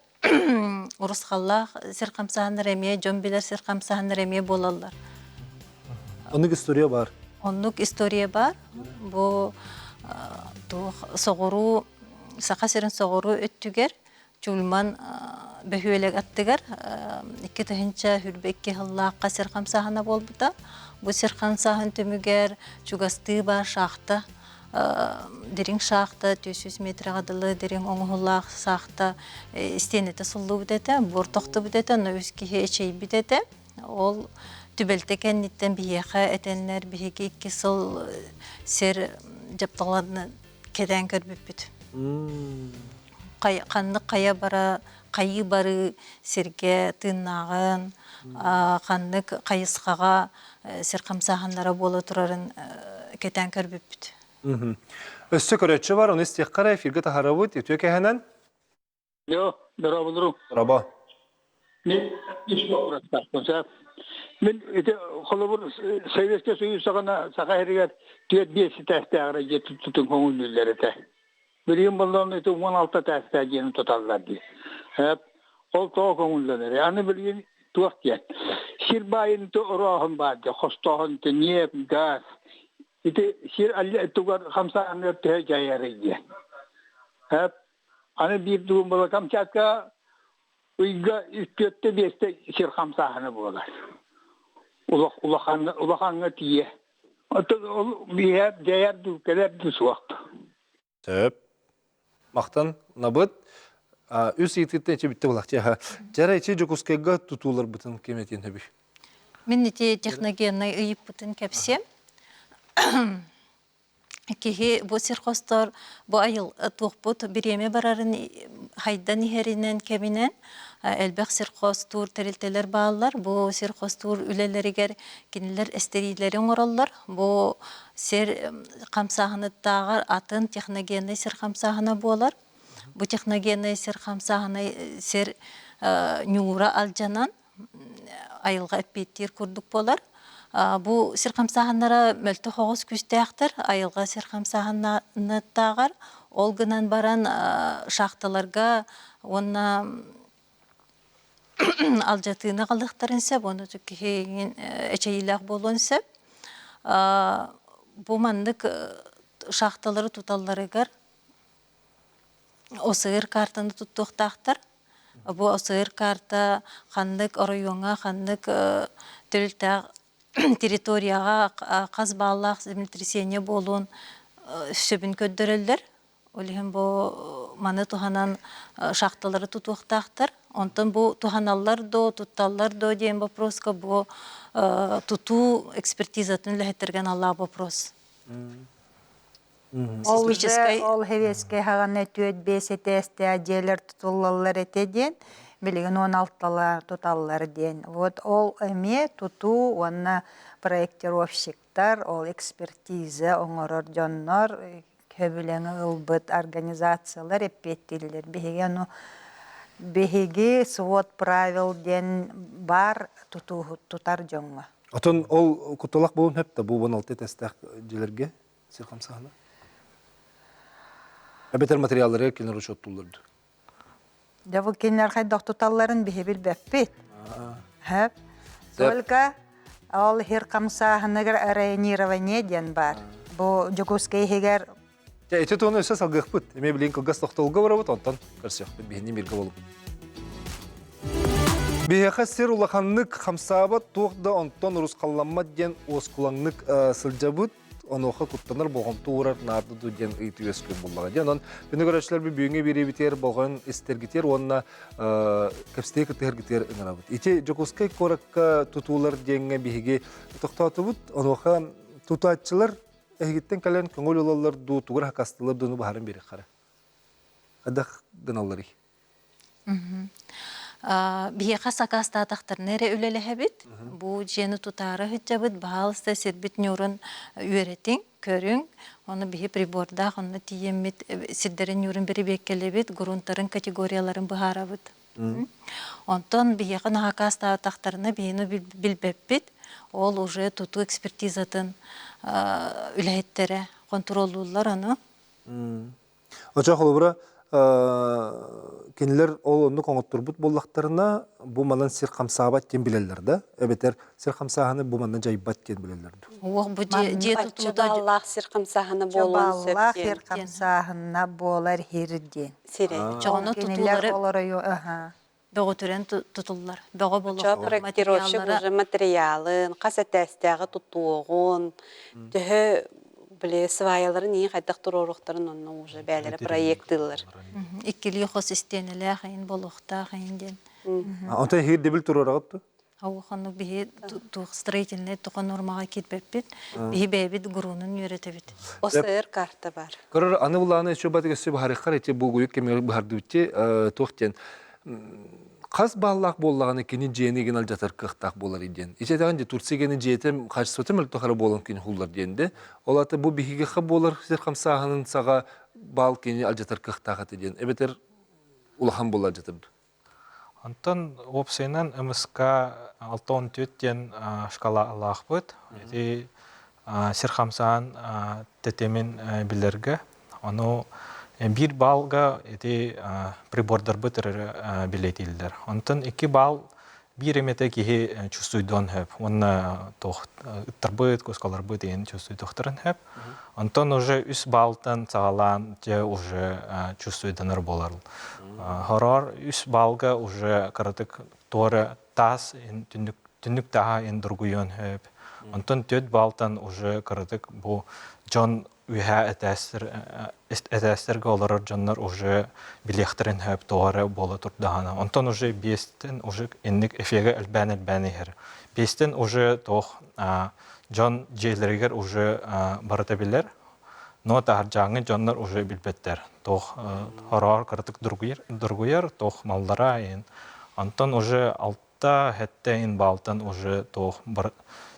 урусхаллаах сир хамсааһыннар эмиэ, дьон билэр сир хамсааһыннар эмиэ буолаллар. Оннук история бар. Оннук история бар. Бу туох соҕуруу Саха сирин соҕуруу өттүгэр Чульман бөһүөлэк аттыгар 2022 сыллаахха сир хамсааһына буолбута. Бу сир хамсааһын түмүгэр чугастыы баар шахта дириҥ шахта 400 метрэҕэ дылы дириҥ оҥоһулаах шахта истиэнэтэ суллубут этэ, буор тохтубут этэ, онно үс киһи эчэйбит этэ. Ол түбэлтэ кэнниттэн биһиэхэ этэннэр биһиги икки сыл сир дьапталҕаны кэтээн көрбүппүт. Ханнык хайа бара хайыы барыы сиргэ тыыннааҕын, ханнык хайысхаҕа сир хамсааһыннара буола турарын кэтээн көрбүппүт. Өссө көрөөччү бар, ону истиэххэ эрэ эфиргэ таһарабыт, үтүө кэһэнэн. Йо, дорооболору. Дорообо. Мин ис боппуруостаахпын сөп. Мин ити холобур Советскай Союз саҕана Саха сиригэр түөрт биэс этээстээҕэр дьиэ тутун көҥүллүүллэр этэ. Билигин боллоон ити 16 этээстээх дьиэни туталлар дии. Сөп. Ол тоҕо көҥүллэнэр? Аны билигин туох диэн? Сир баайын орооһун баар дии, хостооһун ити ньиэп, газ. Ити сир тугар хамсааһыныгар төһө дьайарый диэн. Сөп. Аны биир тугун була Камчатка ыйга үстүөттэ биэстэ сир хамсааһына буолар. Улахан улахаҥҥа тиийэ. Оттон ол биһиэхэ дьайар дуу, кэлэр дуу суох. Сөп. Махтан набыт. Үс ыйытыыттан ичи бүтте булахчы. Дьара ичи Дьокуускайга тутууларбытын ким этиэн сөбүй? Мин ити техногеннай ыйыппытын кэпсиэм. Киһи бу сир хостор бу айыл туохпут бириэмэ барарын хайдан иһэринэн кэминэн элбэх сир хостуур тэрилтэлэр бааллар. Бу сир хостуур үлэлэригэр кинилэр эстэриилэри оҥороллор. Бу сир хамсааһыныттааҕар атын техногеннай сир хамсааһына буолар. Бу техногеннай сир хамсааһына сир ньуура алдьанан айылҕа эппиэттиир курдук буолар. Бу сир хамсааһыннара мөлтөх оҕус күүстээхтэр, айылҕа сир хамсааһыннаттааҕар. Ол гынан баран шахталарга уонна алдьатыыны аҕалыахтарын сөп, уонна киһи эчэйиилээх буолуон сөп. Бу маннык шахталары туталларыгар ОСР картаны туттуохтаахтар. Бу ОСР карта ханнык оройуоҥҥа, ханнык төрүттээх территорияҕа хас бааллаах землетрясение буолуон сөбүн көрдөрөллөр. Ол иһин бу маны туһанан шахталары тутуохтаахтар. Онтон бу туһаналлар до, тутталлар до диэн вопроска бу тутуу экспертизатын үлэһиттэргэ аналлаах вопрос. Ол Сейсмическай ол хэвиэскэй хаҕана түөт биэс этээстээх дьиэлэр тутуллаллар этэ диэн, билигин 16-ла туталлар диэн. Вот ол эмиэ тутуу уонна проектировщиктар, ол экспертиза оҥорор дьоннор сөбүлэҥи ылбыт организациялар эппиэттииллэр. Биһиги ону биһиги свод правил диэн баар тутуу тутар дьоҥҥо. Отон ол кутталах буолун хөп да бу 16 этээстээх дьиэлэргэ сир хамсааһына? Эбэтэр материаллары кинилэр учуоттууллар дуу? Дьэ бу кинилэр хайдах туталларын биһи билбэппит. Хөп. Только ол хир хамсааһыныгар районирование диэн баар. Бу Дьокуускай иһигэр Дьэ, ити туһунан өссө салгыахпыт. Эмиэ билигин кылгас тохтобулга барабыт, онтон көрсүөхпүт. Биһини бииргэ буолуҥ. Биһиэхэ сир улаханнык хамсаабат, туох да онтон урусхалламмат диэн уоскулаҥнык сылдьабыт. Онуоха куттанар болҕомто уурар наада дуу диэн ыйытыы үөскүүр буоллаҕа. Дьэ, онон күнү көрөөччүлэр бүгүҥҥү биэриибитигэр болҕойон истэргитигэр уонна кэпсэтии кыттыһаргытыгар ыҥырабыт. Ити Дьокуускай куоракка тутуулар диэҥҥэ биһиги тохтоотубут. Онуоха тутааччылар эһигиттэн кэлэн көҥүл ылаллар дуу, тугу эрэ хакастыылар дууну баһарын биэриэххэ эрэ. Хайдах гыналларый? Биһиэхэ сакаастаатахтарына эрэ үлэлэһэбит. Бу дьиэни тутаары сылдьабыт, баһаалыста сирбит ньуурун үөрэтиҥ, көрүҥ. Ону биһи прибордаах онно тиийэммит сирдэрин ньуурун бэрэбиэркэлиибит, грунтарын категорияларын быһаарабыт. Онтон биһиэхэ сакаастаатахтарына биһини билбэппит. Ол уже тутуу экспертизатын үлэһиттэрэ хонтуруоллууллар ону. Очо холобура кинилэр ол оннук оҥотторбут буоллахтарына бу манан сир хамсаабат диэн билэллэр да эбэтэр сир хамсааһыны бу манна дьайбат диэн билэллэр дуу Уох бу дьиэ тутуута Бааллаах сир хамсааһына буолуон сөп Бааллаах диэн. сир хамсааһына буолар хир диэн. Сирэ. Чоҕону Кинилэр тутуулары олоройу аха. бөҕөтүрэн тутуллар. Бөҕө Чоо болуохтаах проектировщик материаллара уже материалын, хас этээстээҕи тутуоҕун, төһө били сваяларын иин хайдах туруоруохтарын онно уже бээлэрэ проектыыллар. Иккилии хос истиэнэлээх эйин болуохтаах эйин диэн. Онтон иһирдибил туруораҕыт дуо? Ханнык биһи туох строительный тоҕо нормаҕа киирбэппит. Биһи бэйэбит грунун үөрэтэбит. ОСР карта бар. Көрөр аны булааны өссө батык өссө быһарыххар ити бугуйук кэмигэр быһардыбытти туох диэн хас бааллаах буоллаҕына кини дьиэни гин алдьатар кыахтаах буолар диэн. Ичэтэҕин дьэ Турция гени дьиэтэ качествота мөлтөх эрэ буолан кини хуллар диэн де. Ол ата бу биһиги буолар сир хамсааһынын саҕа баал кини алдьатар кыахтаах этэ диэн. Эбэтэр улахан буолар алдьатар. Онтон уопсайынан МСК 64 диэн шкалалаахпыт. Ити сир хамсаан тэтимин билэргэ. Ону биир баалга ити прибордарбыт эрэ билиэтииллэр. Онтон икки баал биир эмэтэ киһи чувствуйдуон сөп. Уонна туох ыттарбыт, кускаларбыт иһин чувствуйдуохтарын сөп. Онтон уже үс баалтан саҕалаан дьэ уже чувствуйданар буолар. Хороор үс баалга уже кыратык туора таас түннүк түннүк таһа ин дургуйуон сөп. Онтон түөрт баалтан уже кыратык бу дьон үөһээ этээстэр этээстэргэ олорор дьоннор уже билиэхтэрин сөп тоҕо эрэ буола турдаҕына. Онтон уже биэстэн уже инник эфигэ элбээн-элбээн иһэр. Биэстэн уже туох дьон дьиэлэригэр уже барыта билэр. Но таһырдьааҥҥы дьоннор уже билбэттэр. Туох хороор кыратык дургуйар, дургуйар туох маллара ин. Онтон уже алта хэттэ ин баалтан уже туох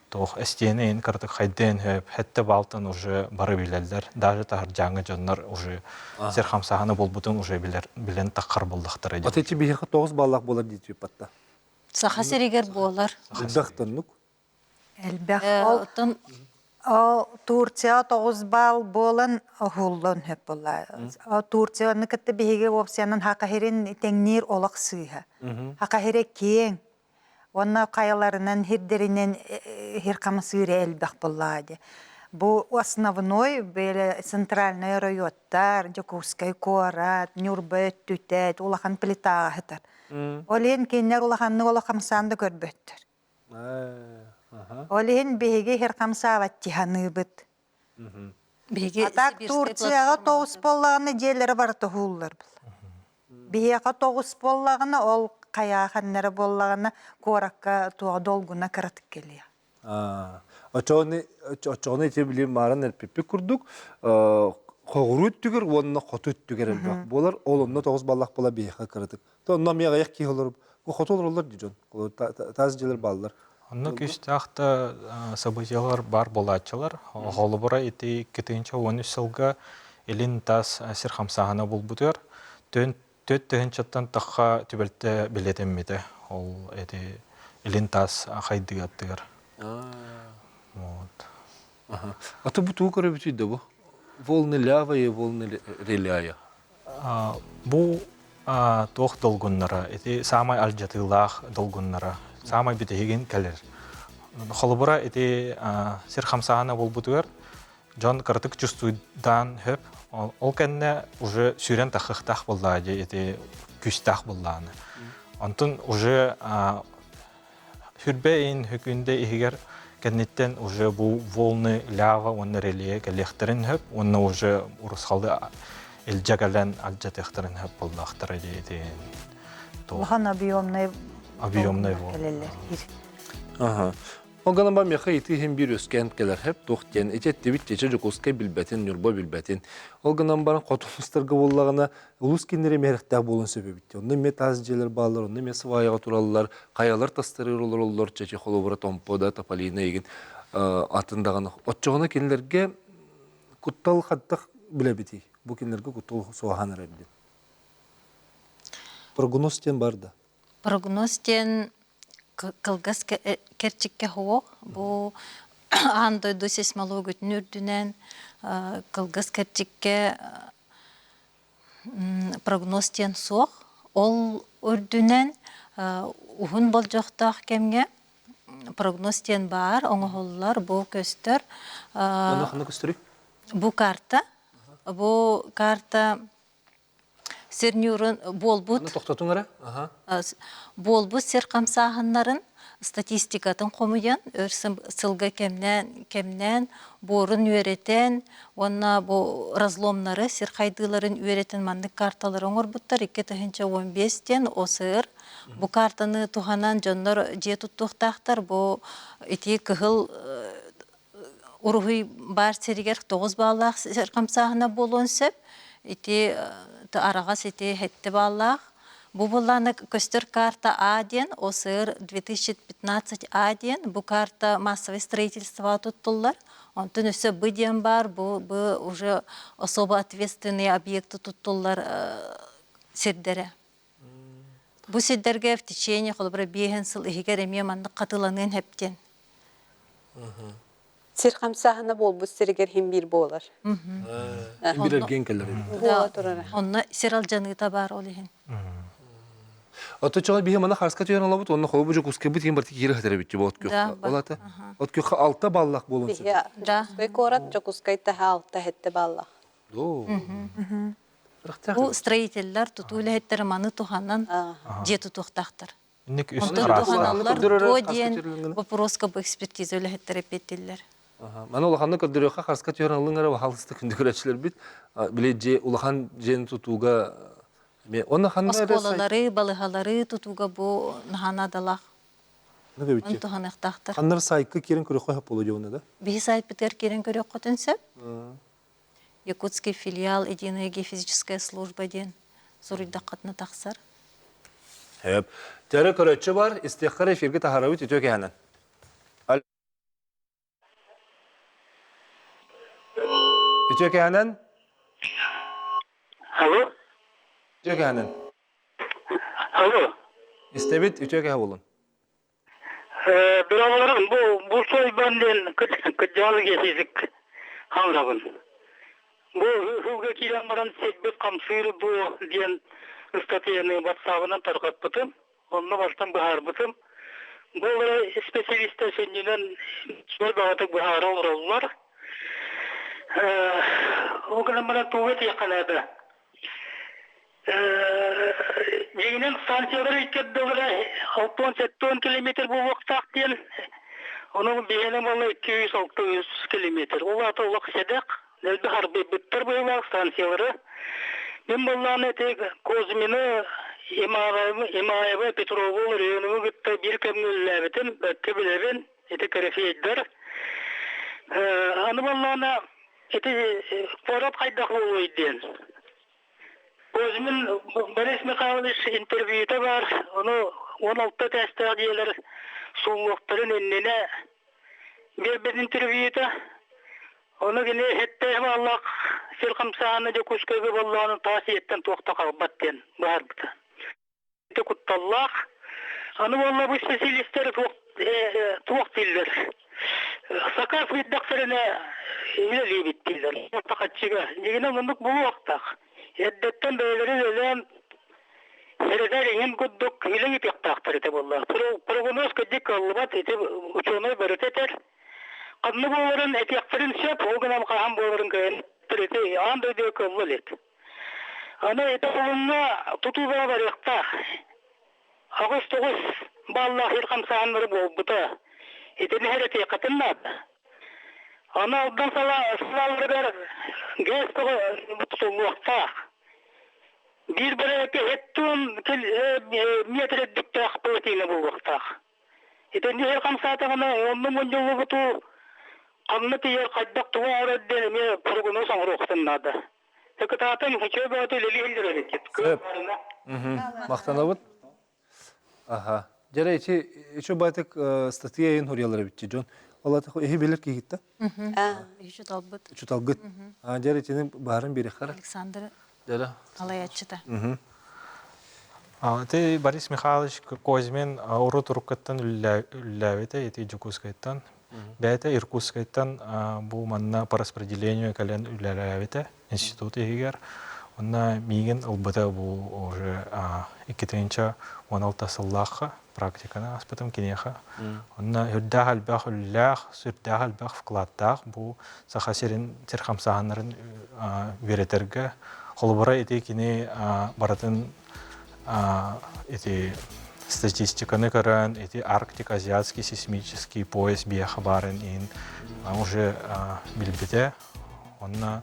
туох эстиэни ин кыратык хайдыан хөп хэттэ баалтан уже бары билэллэр. Даже таһырдьааҥҥы дьоннор уже сир хамсааһына буолбутун уже билэр билэн таххар буоллахтара Ата ити биһиэхэ 9 баллаах буолар дии патта. Саха сиригэр буолар. Элбэх тоннук. Элбэх. Ол Оттон Ол Турция 9 балл буолан уһуллан сөп буолла. Турцияны кытта биһиги опциянан хакахирин тэҥниир олох сыыһа. Хакахире киэҥ. Уонна хайаларынан хирдэринэн хир хамсыыра элбэх буоллаҕа дии. Бу основной бэйэ центральный райоттар, Дьокуускай куорат, Ньурба өттүтэ улахан плитаҕа сытар. Ол иһин кинилэр улаханнык олох хамсаан да көрбөттөр. Ол иһин биһиги иһэр хамсаабат тиһаныыбыт. Биһиги А так Сибирскэй Турцияҕа платформа тоҕус буоллаҕына дьиэлэрэ барыта уһууллар Биһиэхэ тоҕус буоллаҕына ол хайааханнара буоллаҕына куоракка туох долгуна кыратык кэлиэ. Оччоҕуна ити били маарын эрпиппит курдук. Хоҕуруу өттүгэр уонна хоту өттүгэр элбэх буолар. Ол онно тоҕус баллах була биһиэхэ кыратык. То онно эмиэ аҕыйах киһи олорор. Бу хоту олороллор дии дьон. Таас дьиэлэр бааллар. Онно күүстээх да событиелар баар буолааччылар. Холобура ити 2013 сылга илин таас сир хамсааһына булбутугар түөрт тыһыынчаттан тахха түбэлтэ билэтэммитэ. Ол ити илин таас хайдыы аттыгар. Вот. А то бу тугу көрөбүтүй да бу? Волны лявая, волны реляя. Бу туох долгуннара, ити саамай алдьатыылаах долгуннара, саамай бүтэһигин кэлэр. Холобура, ити сир хамсааһына буолбутугар дьон кыратык чувствуйдаан хөп, ол кэннэ уже сүүрэн таххыхтаах буоллаа дии ити күүстээх буоллааны. Онтон уже Сүрбэ иин хөкүндэ иһигэр кэнниттэн уже бу волны лява уонна реле кэлиэхтэрин сөп уонна уже урусхалы илдьэ кэлэн алдьатыахтарын сөп буоллахтара диэтин. Улахан объемный объемный кэлэллэр. Ага. Ол гынан ба меха ити иһин биир өскөн кэлэр хэп туох диэн ити эттибит чече Дьокуускай билбэтин, Ньурба билбэтин. Ол гынан баран хотумустарга буоллаҕына улус кинилэри мэрэхтээх буолуон сөп эбит. Онно эмиэ таас дьиэлэр бааллар, онно эмиэ сваяҕа тураллар, хайалар тастарыыр олороллор, чече холобура Томпо да, Тополина игин атын даҕаны. Оччоҕуна кинилэргэ куттал хаттах билэбитий? Бу кинилэргэ куттал суоһаан эрэр диэн. Прогноз диэн бар да? Прогноз диэн кылгас кэрчиккэ суох. Бу аан дойду сейсмологиятын үрдүнэн кылгас кэрчиккэ прогноз диэн суох. Ол үрдүнэн уһун болдьохтоох кэмҥэ прогноз диэн баар, оҥоһуллар, бу көстөр. Онно ханна көстөрүй? Бу карта. Бу карта сир ньуурун буолбут Аны тохтотуҥ эрэ. Буолбут сир хамсааһыннарын статистикатын хомуйан, өр сылга кэмнээн, кэмнээн буорун үөрэтэн уонна бу разломнары, сир хайдыыларын үөрэтэн маннык карталары оҥорбуттар. 2015 диэн ОСР. Бу картаны туһанан дьоннор дьиэ туттуохтаахтар. Бу ити кыһыл уруһуй баар сиригэр 9 бааллаах сир хамсааһына буолуон сөп. Ити араҕас ити 7 бааллаах. Бу былааны көстөр карта А диэн ОСР 2015 А диэн бу карта массовое строительство туттуллар. Онтон өссө Б диэн баар, бу Б уже особо ответственные объекты туттуллар сирдэрэ. Бу сирдэргэ в течение холобура биэһин сыл иһигэр эмиэ маннык хатыланыан хэптиэн. Сир хамсааһына буолбут сиригэр хим биир буолар. Хим биир эргиэн кэлэр. Буола турара. Онно сир алдьаныыта баар ол иһин. Ото чоҕой биһи мана харска түйэн олобут, онно холобу Дьокуускайбыт иһин барыта киирэ сытар эбит от күөххэ. Ол ата от күөххэ алта баллах буолуон сөп. Дьокуускай куорат Дьокуускай таһа алта хетте баллах. Бу строителлэр, тутуу үлэһиттэрэ маны туһанан дьиэ тутуохтаахтар. Инник үс Онтон туһаналлар дуо диэн вопроска бу экспертиза үлэһиттэрэ эппиэттиллэр. Маны улаханнык көрдөрүөххэ харска түһэр аллыҥ эрэ баһаалыста күндү көрөөччүлэрбит. Били дьиэ улахан дьиэни тутууга Онно ханна Оскуолалары, балыһалары тутууга бу наһаа наадалаах. Оны туһаныахтаахтар. Ханнар сайтка киирэн көрүөххэ сөп буолуо дьоно да? Биһи сайтпытыгар киирэн көрүөххүтүн сөп. Якутский филиал единая геофизическая служба диэн суруйдаххытына тахсар. Сөп. Төрө көрөччү бар, истиэххэр эфиргэ таһаарабыт үтүө кэһэнэн. Үтүө кэһэнэн. Алло. Үтүө кэһэнэн. Алло. Истэбит үтүө кэһэ болун. Бирабаларым бу бу сойбан диэн кыдьаалы геофизик хаҥырабын. Бу сылга киирэн баран сирбит хамсыыр дуо диэн ыстатыйаны батсаабынан тарҕаппытым. Онно бастан быһаарбытым. Бу эрэ специалистар сүнньүнэн суол баҕатык быһаара олороллор. Ол гынан баран тугу этиэххэ наада? Дьиҥинэн станциялар иккэрдэлэрэ 67 километр буолуохтаах диэн, ону биһиэнэ буолла 263 километр. Ол аата олох сэдэх, элбэх арбыйбыттар быһыылаах станциялары. Мин буоллаҕына ити Козьмины, Имаева, Петрову, Ларионову кытта биир кэмҥэ үлэлээбитим, бэркэ билэбин, ити корифейдар. Аны буоллаҕына. Ити куорат хайдах буолуой диэн. Козьмин Борис Михайлович интервьюта баар, ону 16 этээстээх дьиэлэр сууллуохтарын иннинэ биэрбит интервьюта. Ону кини эттээх бааллаах сир хамсааһына Дьокуускайга боллоҕун таас ийэттэн туох да хаалбат диэн быһаарбыта. Ити кутталлаах. Аны буолла бу специалистэр туох туох дииллэр? Сакаас ыйдахтарына үлэлиибит дииллэр. Хаччыга. Дьигинэ оннук буолуохтаах. Эрдэттэн бэйэлэрин үлэлээн сэрэтэр иҥин курдук үлэ ыытыахтаахтар этэ буолла. Прогноз кырдьык кыаллыбат, ити учуонай барыта этэр. Ханна буоларын этиэхтэрин сөп, ол гынан хаһан буоларын кыайан ити аан дойдуга кыалла илик. Аны ити олунна тутууга барыахтаах. 8-9 баллаах ир хамсааһыннары буолбута. Итини эрэтиэххитин наада. Аны Алдан салааларыгар ГЭС тутуллуохтаах. Биир бэрээккэ 70 метр үрдүктээх плотина буолуохтаах. Итинник эр хамсаатаҕына онно мунньуллубуту ханна тиийэр хайдах тугу оҥорор диэн эмиэ прогноз оҥоруохтун наада. Кытаатан үчүгэй бөҕөтө үлэлии сылдьар эбиккит. Сөп. Махтанабыт. Аха. Дьэрэ ичи ичи байтык статья ин хуриялар эбитчи дьон. Ол аты иһи билер киһитта. Үчү талбыт. Үчү талгыт. Дьэрэ итини баарын биэреххара. Александр Дьэрэ. Алаяччыта. Ити Борис Михайлович Козьмин урут уруккаттан үллээбитэ ити Дьокуускайтан. Бэйэтэ Иркутскайтан бу манна по распределению кэлэн үлэлээбитэ институт иһигэр. Онно миигин ылбыта бу уже 2016 сыллаахха практиканы ааспытым киниэхэ. Онно үрдээх элбэх үлэлээх, сүрдээх элбэх вкладтаах бу Саха сирин сир хамсааһыннарын үөрэтэргэ. Холобура ити кини барытын ити статистиканы көрөн, ити Арктик-Азиатский сейсмический пояс биэхэ баарын иһин уже билбитэ. Онно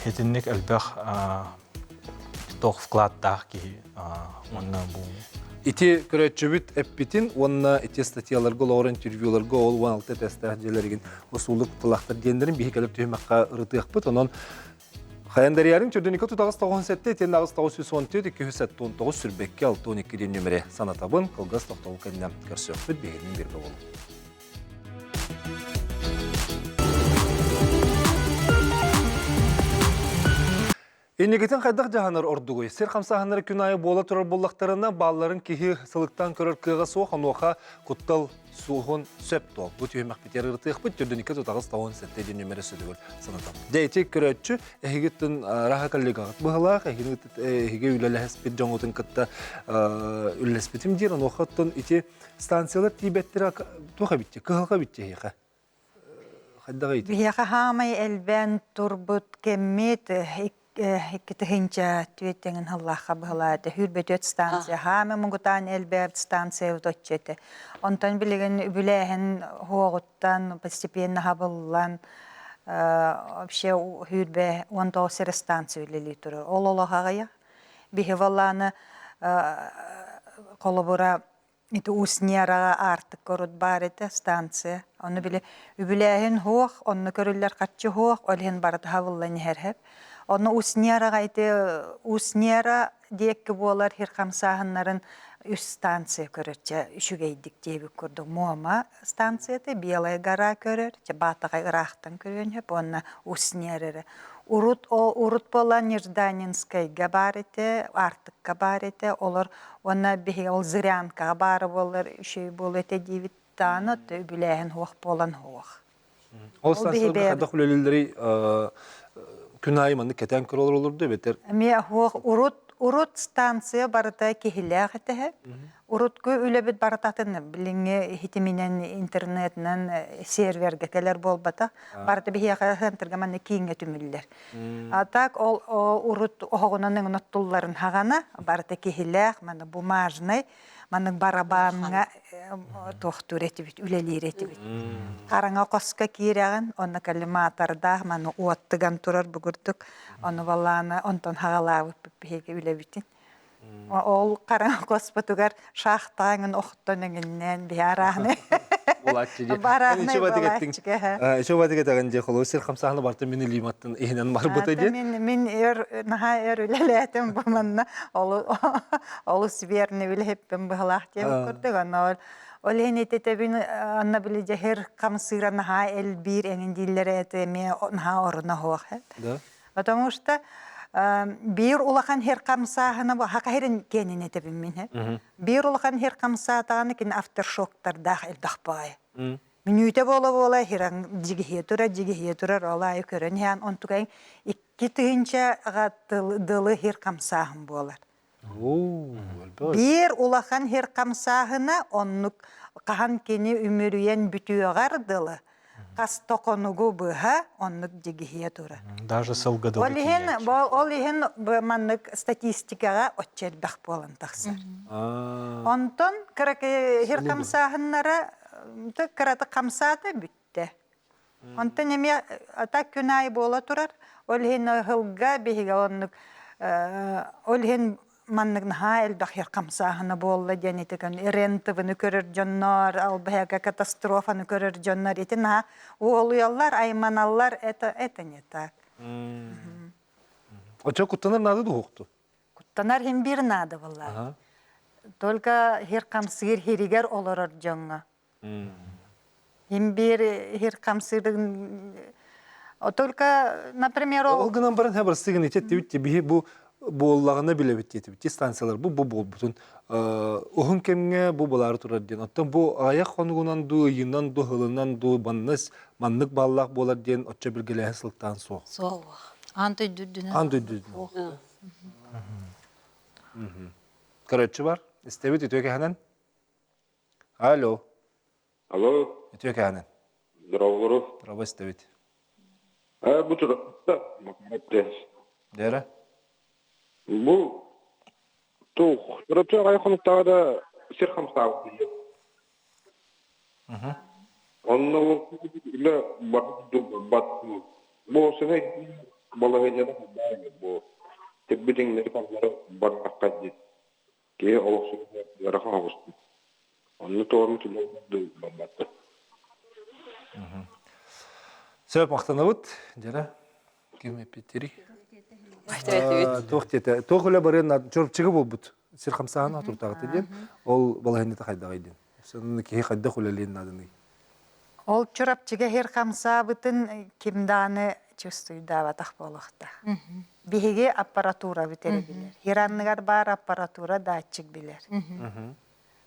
итинник элбэх туох вкладтаах киһи уонна бу Ити көрөөччүбүт эппитин уонна ити статьяларга олоҕор интервьюларга ол 16 тестээх дьиэлэригин усулук тылахтар диэннэрин биһи кэлэр түһүмэххэ ырытыахпыт. Онон Хайандарыярын төрдүнүкө тутаҕас 97 итиэннэ 914 279 сүрбэккэ 62 диэн нүмерэ санатабын. Кылгас тохтобул кэннэ көрсүөхпүт биһигинин бииргэ буолуҥ. Инникитин хайдах дьаһанар ордугуй? Сир хамсааһыннара күн аайы буола турар буоллахтарына, баалларын киһи сылыктаан көрөр кыаҕа суох, онуоха куттал суоһун сөп туол. Бу түһүмэхпитигэр ырытыахпыт, төрдүнүккэ тутаҕыс тоҕун сэттэ диэн нүмерэ сөдүгүр санатабыт. Дьэ, ити көрөөччү эһигиттэн раха коллегаҕыт быһалаах, эһиги үлэлэһэспит дьоҥҥутун кытта үлэлэспитим диир, онуоха оттон ити станциялар тиийбэттэрэ туох эбитти, кыһалҕа эбитти эһиэхэ? Хайдах ыйытый? Биһиэхэ хаамай элбээн турбут кэммит икки тыһыынча түөттэҥин сыллаахха быһалаата. Сүүрбэ станция хаамай муҥутаан элбээбит станция оточчу этэ. Онтон билигин үбүлээһин уоҕуттан постепенно хабыллан вообще сүүрбэ 19 эрэ станция үлэлии турар. Ол олох аҕыйах. Биһи валааны холобура Ити Усть-Нераҕа аартыкка урут баар этэ станция. Ону били үбүлээһин суох, онно көрүллэр харчы суох, ол иһин барыта хабыллан иһэр һэп. Онно Усть-Нераҕа ити Усть-Нера диэки буолар сир хамсааһыннарын үс станция көрөр чэ үчүгэйдик диэбит курдук Муома станцията, Белая гора көрөр, чэ Баатаҕай ыраахтан көрүөн сөп уонна Усть-Нера эрэ. Урут урут буолан Нежданинскайга баар этэ, Аартыкка баар этэ, олор Уонна биһиги ол зырянкаҕа баара буоллар үчүгэй буолуо этэ диибит даҕаны үбүлээһин суох буолан суох. Ол станцияларга хайдах үлэлииллэрий күн аайы маннык кэтээн көрө олороллор да эбэтэр Эмиэ суох урут урут станция барыта киһилээх этэһэ. Урутку үлэбит барыта атын билиҥҥи иһитиминэн интернетинэн сервергэ кэлэр буолбатах. Барыта биһиэхэ центрга манна кииҥҥэ түмүллэр. А так ол урут оһоҕунан оттулларын хаҕана барыта киһилээх, маны бумажный, маны барабааҥҥа туохтуур этибит, үлэлиир этибит. Хараҥа хоско киирэҕин, онно коллиматордаах, маны уоттыган турар бугурдук, ону балаана онтон хаҕалаабыппыт биһиги үлэбитин. Ол хараҥа хоспутугар шахтааҥын охтон эҥиннээн биһи арааһынай. Буолааччы дии. Бараанай буолааччы. Еще батык этеген дии холу сир хамсаһыны барта мин илииматтан иһинэн барбыта дии. Мин мин өр наһаа өр үлэлээтим бу манна олус верный үлэһиппин быһалаах диэн курдук онно ол иһин ититэбин анна били дьэһир хамсыыра наһаа элбиир эҥин дииллэрэ это эмиэ наһаа оруна суох. Да. Потому что биир улахан хер хамсааһына бу хакахирин киэнин этэбин мин. Биир улахан хер хамсаатаҕына кини авторшоктардаах элбэх баҕайы. Мүнүүтэ буола-буола хираҥ дьигиһийэ турар, дьигиһийэ турар, ол аайы көрөн иһэн онтукайын 2000-га дылы хир хамсааһын буолар. Биир улахан хир хамсааһына оннук хаһан кини үмүрүйэн бүтүөҕэр дылы хас токонугу быһа оннук дьигиһийэ турар. Даже сылга дылы Ол иһин ол иһин маннык статистикаҕа оччо элбэх буолан тахсар. Онтон кыракый хир хамсааһыннара кыратык хамсаата бүттэ. Онтон эмиэ ата күн аайы буола турар. Ол иһин ыһылга биһиги оннук ол иһин маннык наһаа элбэх хамсааһына буолла диэн ити РЕН-ТВ-ны көрөр дьоннор, албаһыга катастрофаны көрөр дьоннор ити наһаа уолуйаллар, айманаллар, это это не так. Очо куттанар наада дуһукту? Куттанар хим бир наада буолла. Только хир хамсыыр хиригер олорор дьоҥҥо. Хим бир хир хамсыырын только, например, Ол гынан баран хабар сыгын итет дебит биһи бу буоллаҕына билэбит диэтибит станциялар бу бу буолбутун уһун кэмҥэ бу булаары турар диэн оттон бу аҕыйах хонугунан дуу ыйынан дуу сылынан дуу манныс маннык бааллаах буолар диэн оччо билгэлээһин сылтаан суох суох аан дойду аан дойду Көрөөччү бар истэбит үтүө кэһэнэн Алло. Алло. Үтүө кэһэнэн. Здорово. Здорово истэбит. Бу турапта макарат Дера? Бу туох турапча аҕай хонуктаҕа да сир хамсаабыт диye. Онно үлэ бат бу сыһай балаһыанньада бу тирбитиҥнэри паннары барбакка диye. Киһи олохсуйар ыарахан оҕустун. Онно туорун түлэн барбатта. Сөп махтанабыт. Дьара ким эппиттери? Туох диэтэ? Туох үлэ барыан чорчыгы буолбут. Сир хамсааһын туртаҕыта диэн. Ол балаһыанньата хайдаҕый диэн. Сонун киһи хайдах үлэлиэн наадыный? Ол Чурапчыга сир хамсаабытын ким даҕаны чувствуйдаабатах буолуохтаах. Биһиги аппаратурабыт эрэ билэр. Сир анныгар баар аппаратура датчик билэр.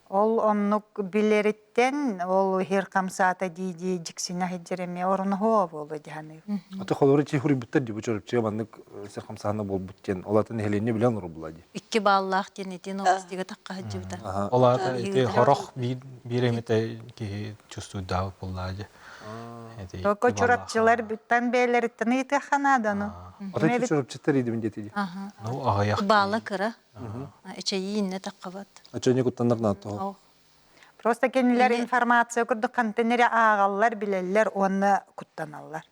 Ол оннук билэриттэн ол сир хамсаата дии-дии дьиксинэ сылдьар эмиэ оруноһуо буолуо дии саныыбын. Аты холобура чи хуруйбуттар дии бу Чурапчыга маннык сир хамсааһына буолбут диэн ол атын нэһилиэнньэ билэн олорор дии. Икки бааллаах диэн итин областига тахха сылдьыбыта. Ол аата ити хорох биир эмитэ киһи чувствуйдаабыт буоллаа дии. Только чурапчылар бүттэн бэйэлэриттэн ыйытыахха наада ону. Ата ити чурапчыттар идибин диэти дии. Ну аҕыйах. Баала кыра. Эчэйии иннэ таххабат. Аччаньы куттанар наата. Просто кинилэр информация курдук контейнере ааҕаллар, билэллэр уонна куттаналлар.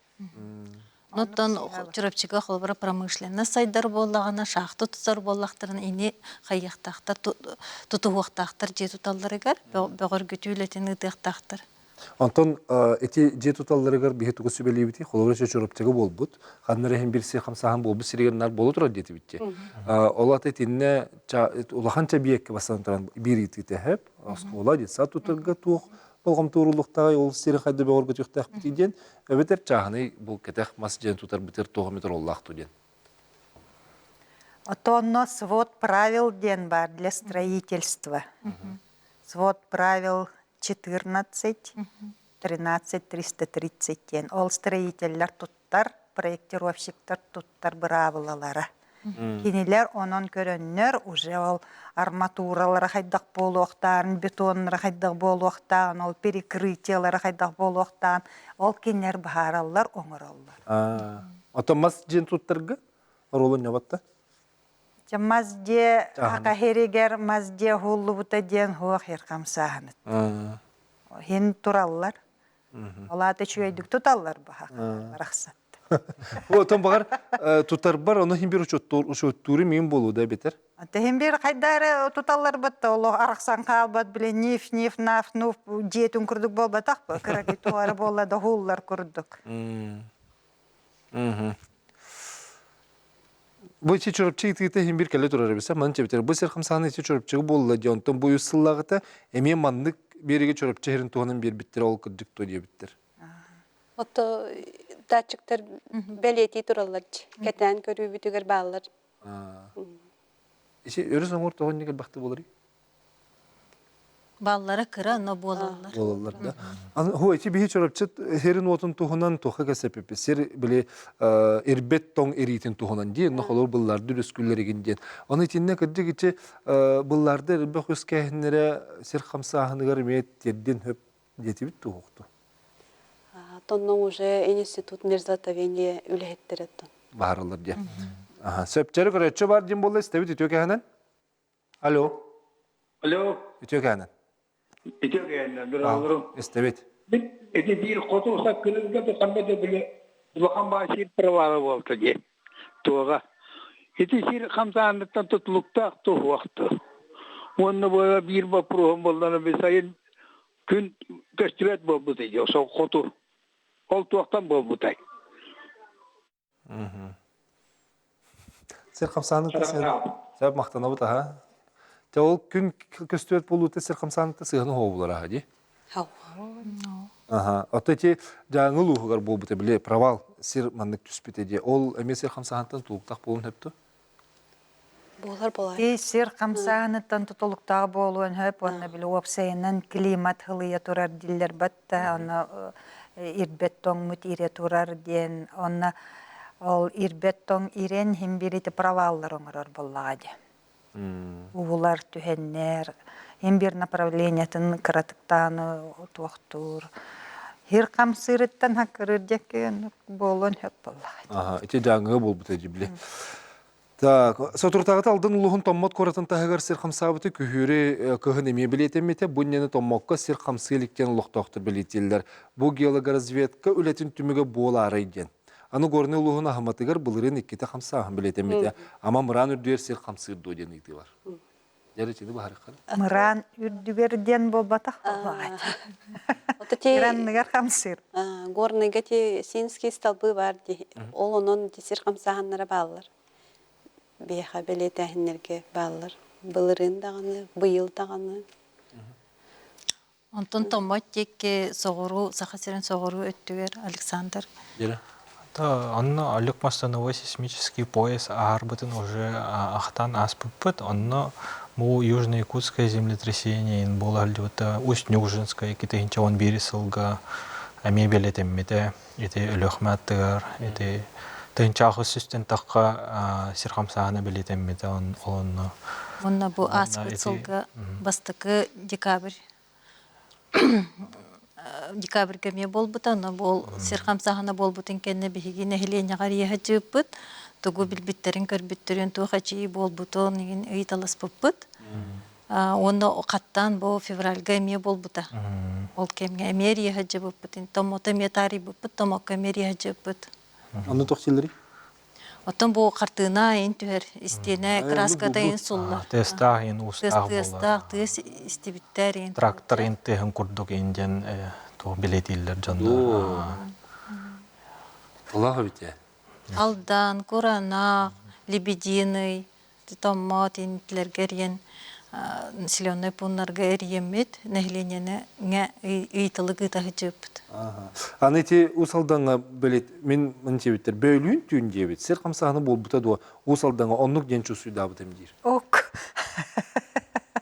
Оттон Чурапчыга холобура промышленность сайдар буоллаҕына, шахта тутар буоллахтарына ини хайыахтаахтар, тутуһуохтаахтар дьиэ туталларыгар, бөҕөргүтүү үлэтин ыытыахтаахтар. Онтон ити дьиэ туталларыгар биһи тугу сүбэлиибитий? Холобура Чурапчыга буолбут, ханна эрэ иһин бир сир хамсааһын буолбут сиригэр наар буола турар диэтибит дии. Ол ата итиннэ улахан чэбиэккэ бастан туран биир ыйытыы тэһэп, оскуола, детсад тутарга туох болҕомто ууруллуохтааҕый, ол сири хайда бөҕөргөтүөхтээхпитий диэн, эбэтэр чааһынай бу кэтэх мас дьиэн тутарбытыгар туох эмит оруоллаах дуу диэн. Отонно свод правил диэн баар для строительства. Свод правил 14, 13 330 диэн. Ол строителлэр туттар, проектировщиктар туттар быраабылалара. Кинилэр онон көрөннөр уже ол арматуралара хайдах буолуохтааҕын, бетоннара хайдах буолуохтааҕын, ол перекрытиелара хайдах буолуохтааҕын ол кинилэр быһаараллар, оҥороллор. Оттон мас дьиэн туттарга оруолун ньобатта? Дьэ мас дьиэ хахаһиригэр мас дьиэ уһуллубута диэн хуох хир хамсааһыныт. Хин тураллар. Ол аата үчүгэйдик туталлар баха барахсат. Отон баҕар тутарбар ону хин бир учуоттуур миин буолуу да битер. Тэһин бир хайдары туталларбыт олох арахсан хаалбат биле ниф ниф наф нуф дьиэтин курдук буолбатах бу кыракый туора буолла да уһууллар курдук. Бу ити Чурапчы итиитэ иһин бир кэлэ турар эбит. Манан чэбитэр бу сир хамсааны ити Чурапчыга буолла дии. Онтон бу үс сыллааҕыта эмиэ маннык биэригэ Чурапчы иһэрин туһунан биэрбиттэр ол кырдьык туо диэбиттэр. Ото датчиктар бэлиэтии тураллар кэтээн көрүүбүтүгэр бааллар. Ити өрүс оҥор тоҕо инник элбэхтик буоларый? Баллара кыра, но буолаллар. Буолаллар да. Аны ху ити биһи Чурапчы сирин уотун туһунан туохха кэсэпиппит. Сир били ирбет тоҥ ириитин туһунан диэн, но холор былларды үрүскүллэригин диэн. Оны итиннэ кырдьык ити былларды элбэх үскээһиннэрэ сир хамсааһыныгар эмиэ тиэрдин хөп диэтибит туһукту. Тоннон уже институт мерзлотоведения үлэһиттэрэ оттон. Баарылар диэн. Сөпчөрү көрөччү бар диэн буолла истэбит үтүө кэһэнэн. Алло. Алло. Үтүө кээнэн. Үтүө кээнэн, быраларым. Истэбит. Ити биир хоту саккырыырга да ханна да били улахан баа сир провала буолта дии. Туоҕа. Ити сир хамсааныттан тутулуктаах туһуохту. Уонна буола биир боппуруоһум буоллана би сайын күн көстүбэт буолбута дии, сол хоту. Ол туохтан буолбутай? Сир хамсааныта сеп махтанабыт аха. Те ол күн көстүбэт буолуута сир хамсааныта сыһыаны хообулар аха ди. Аха. Ото ити дьааҥы улууһугар буолбута били провал сир маннык түспүтэ дии. Ол эмиэ сир хамсааһынтан тулуктаах буолуон сөптө? Буолар буолар. Ти сир хамсааһыныттан тутулуктаах буолуон сөп уонна били уопсайынан климат хылыйа турар дииллэр батта онно ирбэт тоҥмут ирэ турар диэн онно ол ирбэт тоҥ ирэн иһин биир ити проваллар оҥорор буоллаҕа дии. Уулар түһэннэр иһин биир направлениетын кыратыктааны туохтуур хир хамсыырыттан хаккырыыр диэкки буолуон сөп буоллаҕа дии. Аха, ити дьааҥыга буолбута дии били. Так, соторутааҕыта Алдан улууһун Томмот куоратын таһыгар сир хамсаабыты күһүөрү кыһын эмиэ бэлиэтэммитэ. Бу иннинэ Томмокко сир хамсыы иликтэн олохтоохтор бэлиэтииллэр. Бу геологоразведка үлэтин түмүгэ буолаарай диэн. Аны Горнай улууһун Аһыматыгар былырыын иккитэ хамсааһын бэлиэтэммитэ. Ама мыраан үрдүгэр сир хамсыыр дуо диэн ыйытыы бар. Дьэ, итини быһаарыахха. Мыраан үрдүгэр диэн буолбатах буоллаҕа. Иранныгар хамсыыр. Горныйга ти Синский столбы бар ди. Ол онон сир хамсааһыннара бааллар. Биһиэхэ бэлиэтээһиннэргэ бааллар. Былырыын даҕаны, быйыл даҕаны. Онтон Томмот диэки соҕуруу, Саха сирин соҕуруу өттүгэр Александр. Это онно Олег Мостановой сейсмический пояс аарбытын уже ахтан ааспыппыт. Онно бу Южно-Якутское землетрясение буола сылдьыбыта Усть-Нюжинское 2011 сылга эмиэ бэлиэтэммитэ. Ити Өлүөхүмэ аттыгар ити тыһыынча сүстэн тахха сир хамсааһына бэлиэтэммитэ ол онно. Онно бу ааспыт сылга бастакы декабрь декабрьга эмиэ буолбута, онно бу сир хамсааһына буолбутун кэннэ биһиги нэһилиэнньэҕэ эрийэ сылдьыбыппыт, тугу билбиттэрин, көрбүттэрин, туох эчийии буолбутун игин ыйыталаспыппыт. Уонна хаттаан бу февральга эмиэ буолбута. Ол кэмҥэ эмиэ эрийэ сылдьыбыппыт, томмото эмиэ таарыйбыппыт, томокко эмиэ эрийэ сылдьыбыппыт. Онно туох силлэрий? Оттон бу хартыына ин түһэр, истиэнэ краската ин суллар. Тыастаах ин уустаах буолар. Тыастаах, тыас истибиттэр ин. Трактор ин тыаһын курдук ин диэн туох билэтииллэр дьоннор. Олох эбит ээ. Алдан, Кураанах, Лебединый, Томмот интилэргэ эрийэн населенный пууннарга эрийэммит нэһилиэнньэни ыйыталык ыыта сылдьыбыппыт. Аны ити Уус Алдаҥҥа билит мин мынчыбиттэр бөөлүүн түүн диэбит сир хамсааһына буолбута дуо Уус Алдаҥҥа оннук диэн чувствуйдаабытым диир. Ок.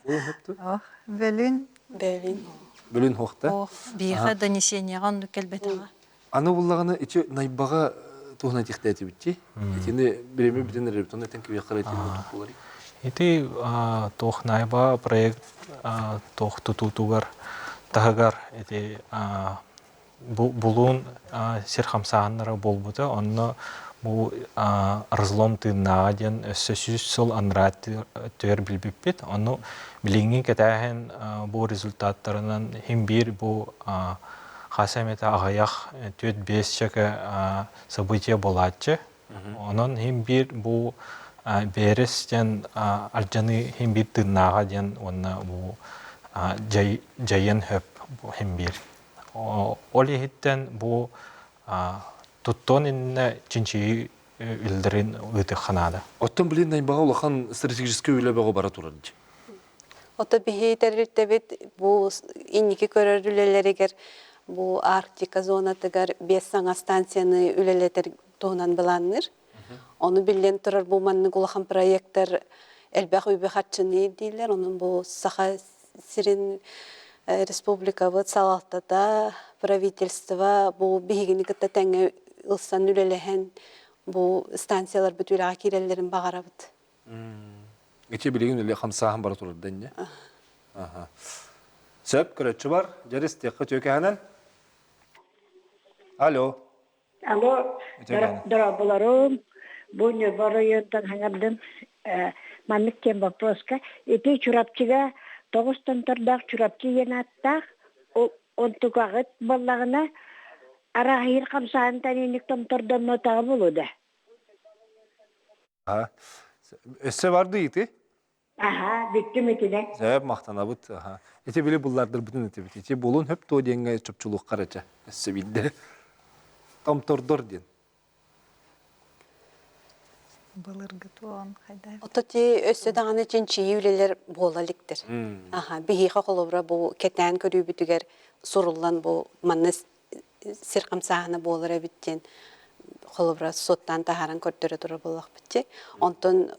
Ох, бөлүүн. Бөлүүн. Бөлүүн хуохта. Ох, биһиэхэ донесениеҕа оннук кэлбэтэҕэ. Аны буллаҕына ити найбаҕа туһунан этихтээтибитти. Итини бирэми бүтэн эрэбит, онно этэн кибиэххэ итини туппулар. Ити туох найба проект туох тутуутугар таһыгар ити булуун сир хамсааһыннара буолбута. Онно бу разлом тыыннааҕа диэн өссө сүүс сыл анараа өттүгэр билбиппит. Ону билиҥҥи кэтээһин бу результаттарынан хим биир бу хас эмэтэ аҕыйах түөрт-биэс чэкэ событие буолааччы. Онон иһин биир бу Бээрес диэн ардьаныы иһин биир тыыннааҕа диэн уонна бу дьайыан хөп иһин биир. Ол иһиттэн бу туттуон иннинэ чинчийии үлэлэрин ыытыахха наада. Оттон билин Найбаҕа улахан стратегическай үлэ бөҕө бара турар дии. Ото биһи тэрилтэбит бу инники көрөр үлэлэригэр бу Арктика зонатыгар биэс саҥа станцияны үлэлэтэр туһунан былаанныыр. Ону биллэн турар бу маннык улахан проектар элбэх үбү-харчыны ирдииллэр. Онон бу Саха сирин республикабыт салалтата, правительство бу биһигини кытта тэҥҥэ ылсан үлэлэһэн бу станцияларбыт үлэҕэ киирэллэрин баҕарабыт. Ити билигин үлэ хамсааһын бара турар да инньэ. Аха. Сөп, көрөччү бар. Дьэрис тиэххэ түөкэһэнэн. Алло. Алло, дорооболорум. Бу Ньурба оройуонтан хаҥардым. Маннык диэн вопроска. Ити Чурапчыга тоҕус томтордоох Чурапчы диэн ааттаах. Онтукаҕыт буоллаҕына, арааһыйыр хамсаһынтан инник томтордоммотоҕо буолуо да? Өссө барды ити? Аха, бүттүм итинэ. Сөп, махтанабыт. Аха. Ити били буллардырбытын этибит. Ити булун хөп туо диэҥҥэ чопчулуоххар этэ. Өссө биирдэ. Томтордор диэн. Былыргы туон хайда. Ото ти өссө даҕаны чинчийии үлэлэр буола иликтэр. Аха, биһиэхэ холобура бу кэтээн көрүүбүтүгэр суруллан бу манна сир хамсааһына буолар эбит диэн холобура суоттаан таһааран көрдөрө турар буоллахпыт дии. Онтон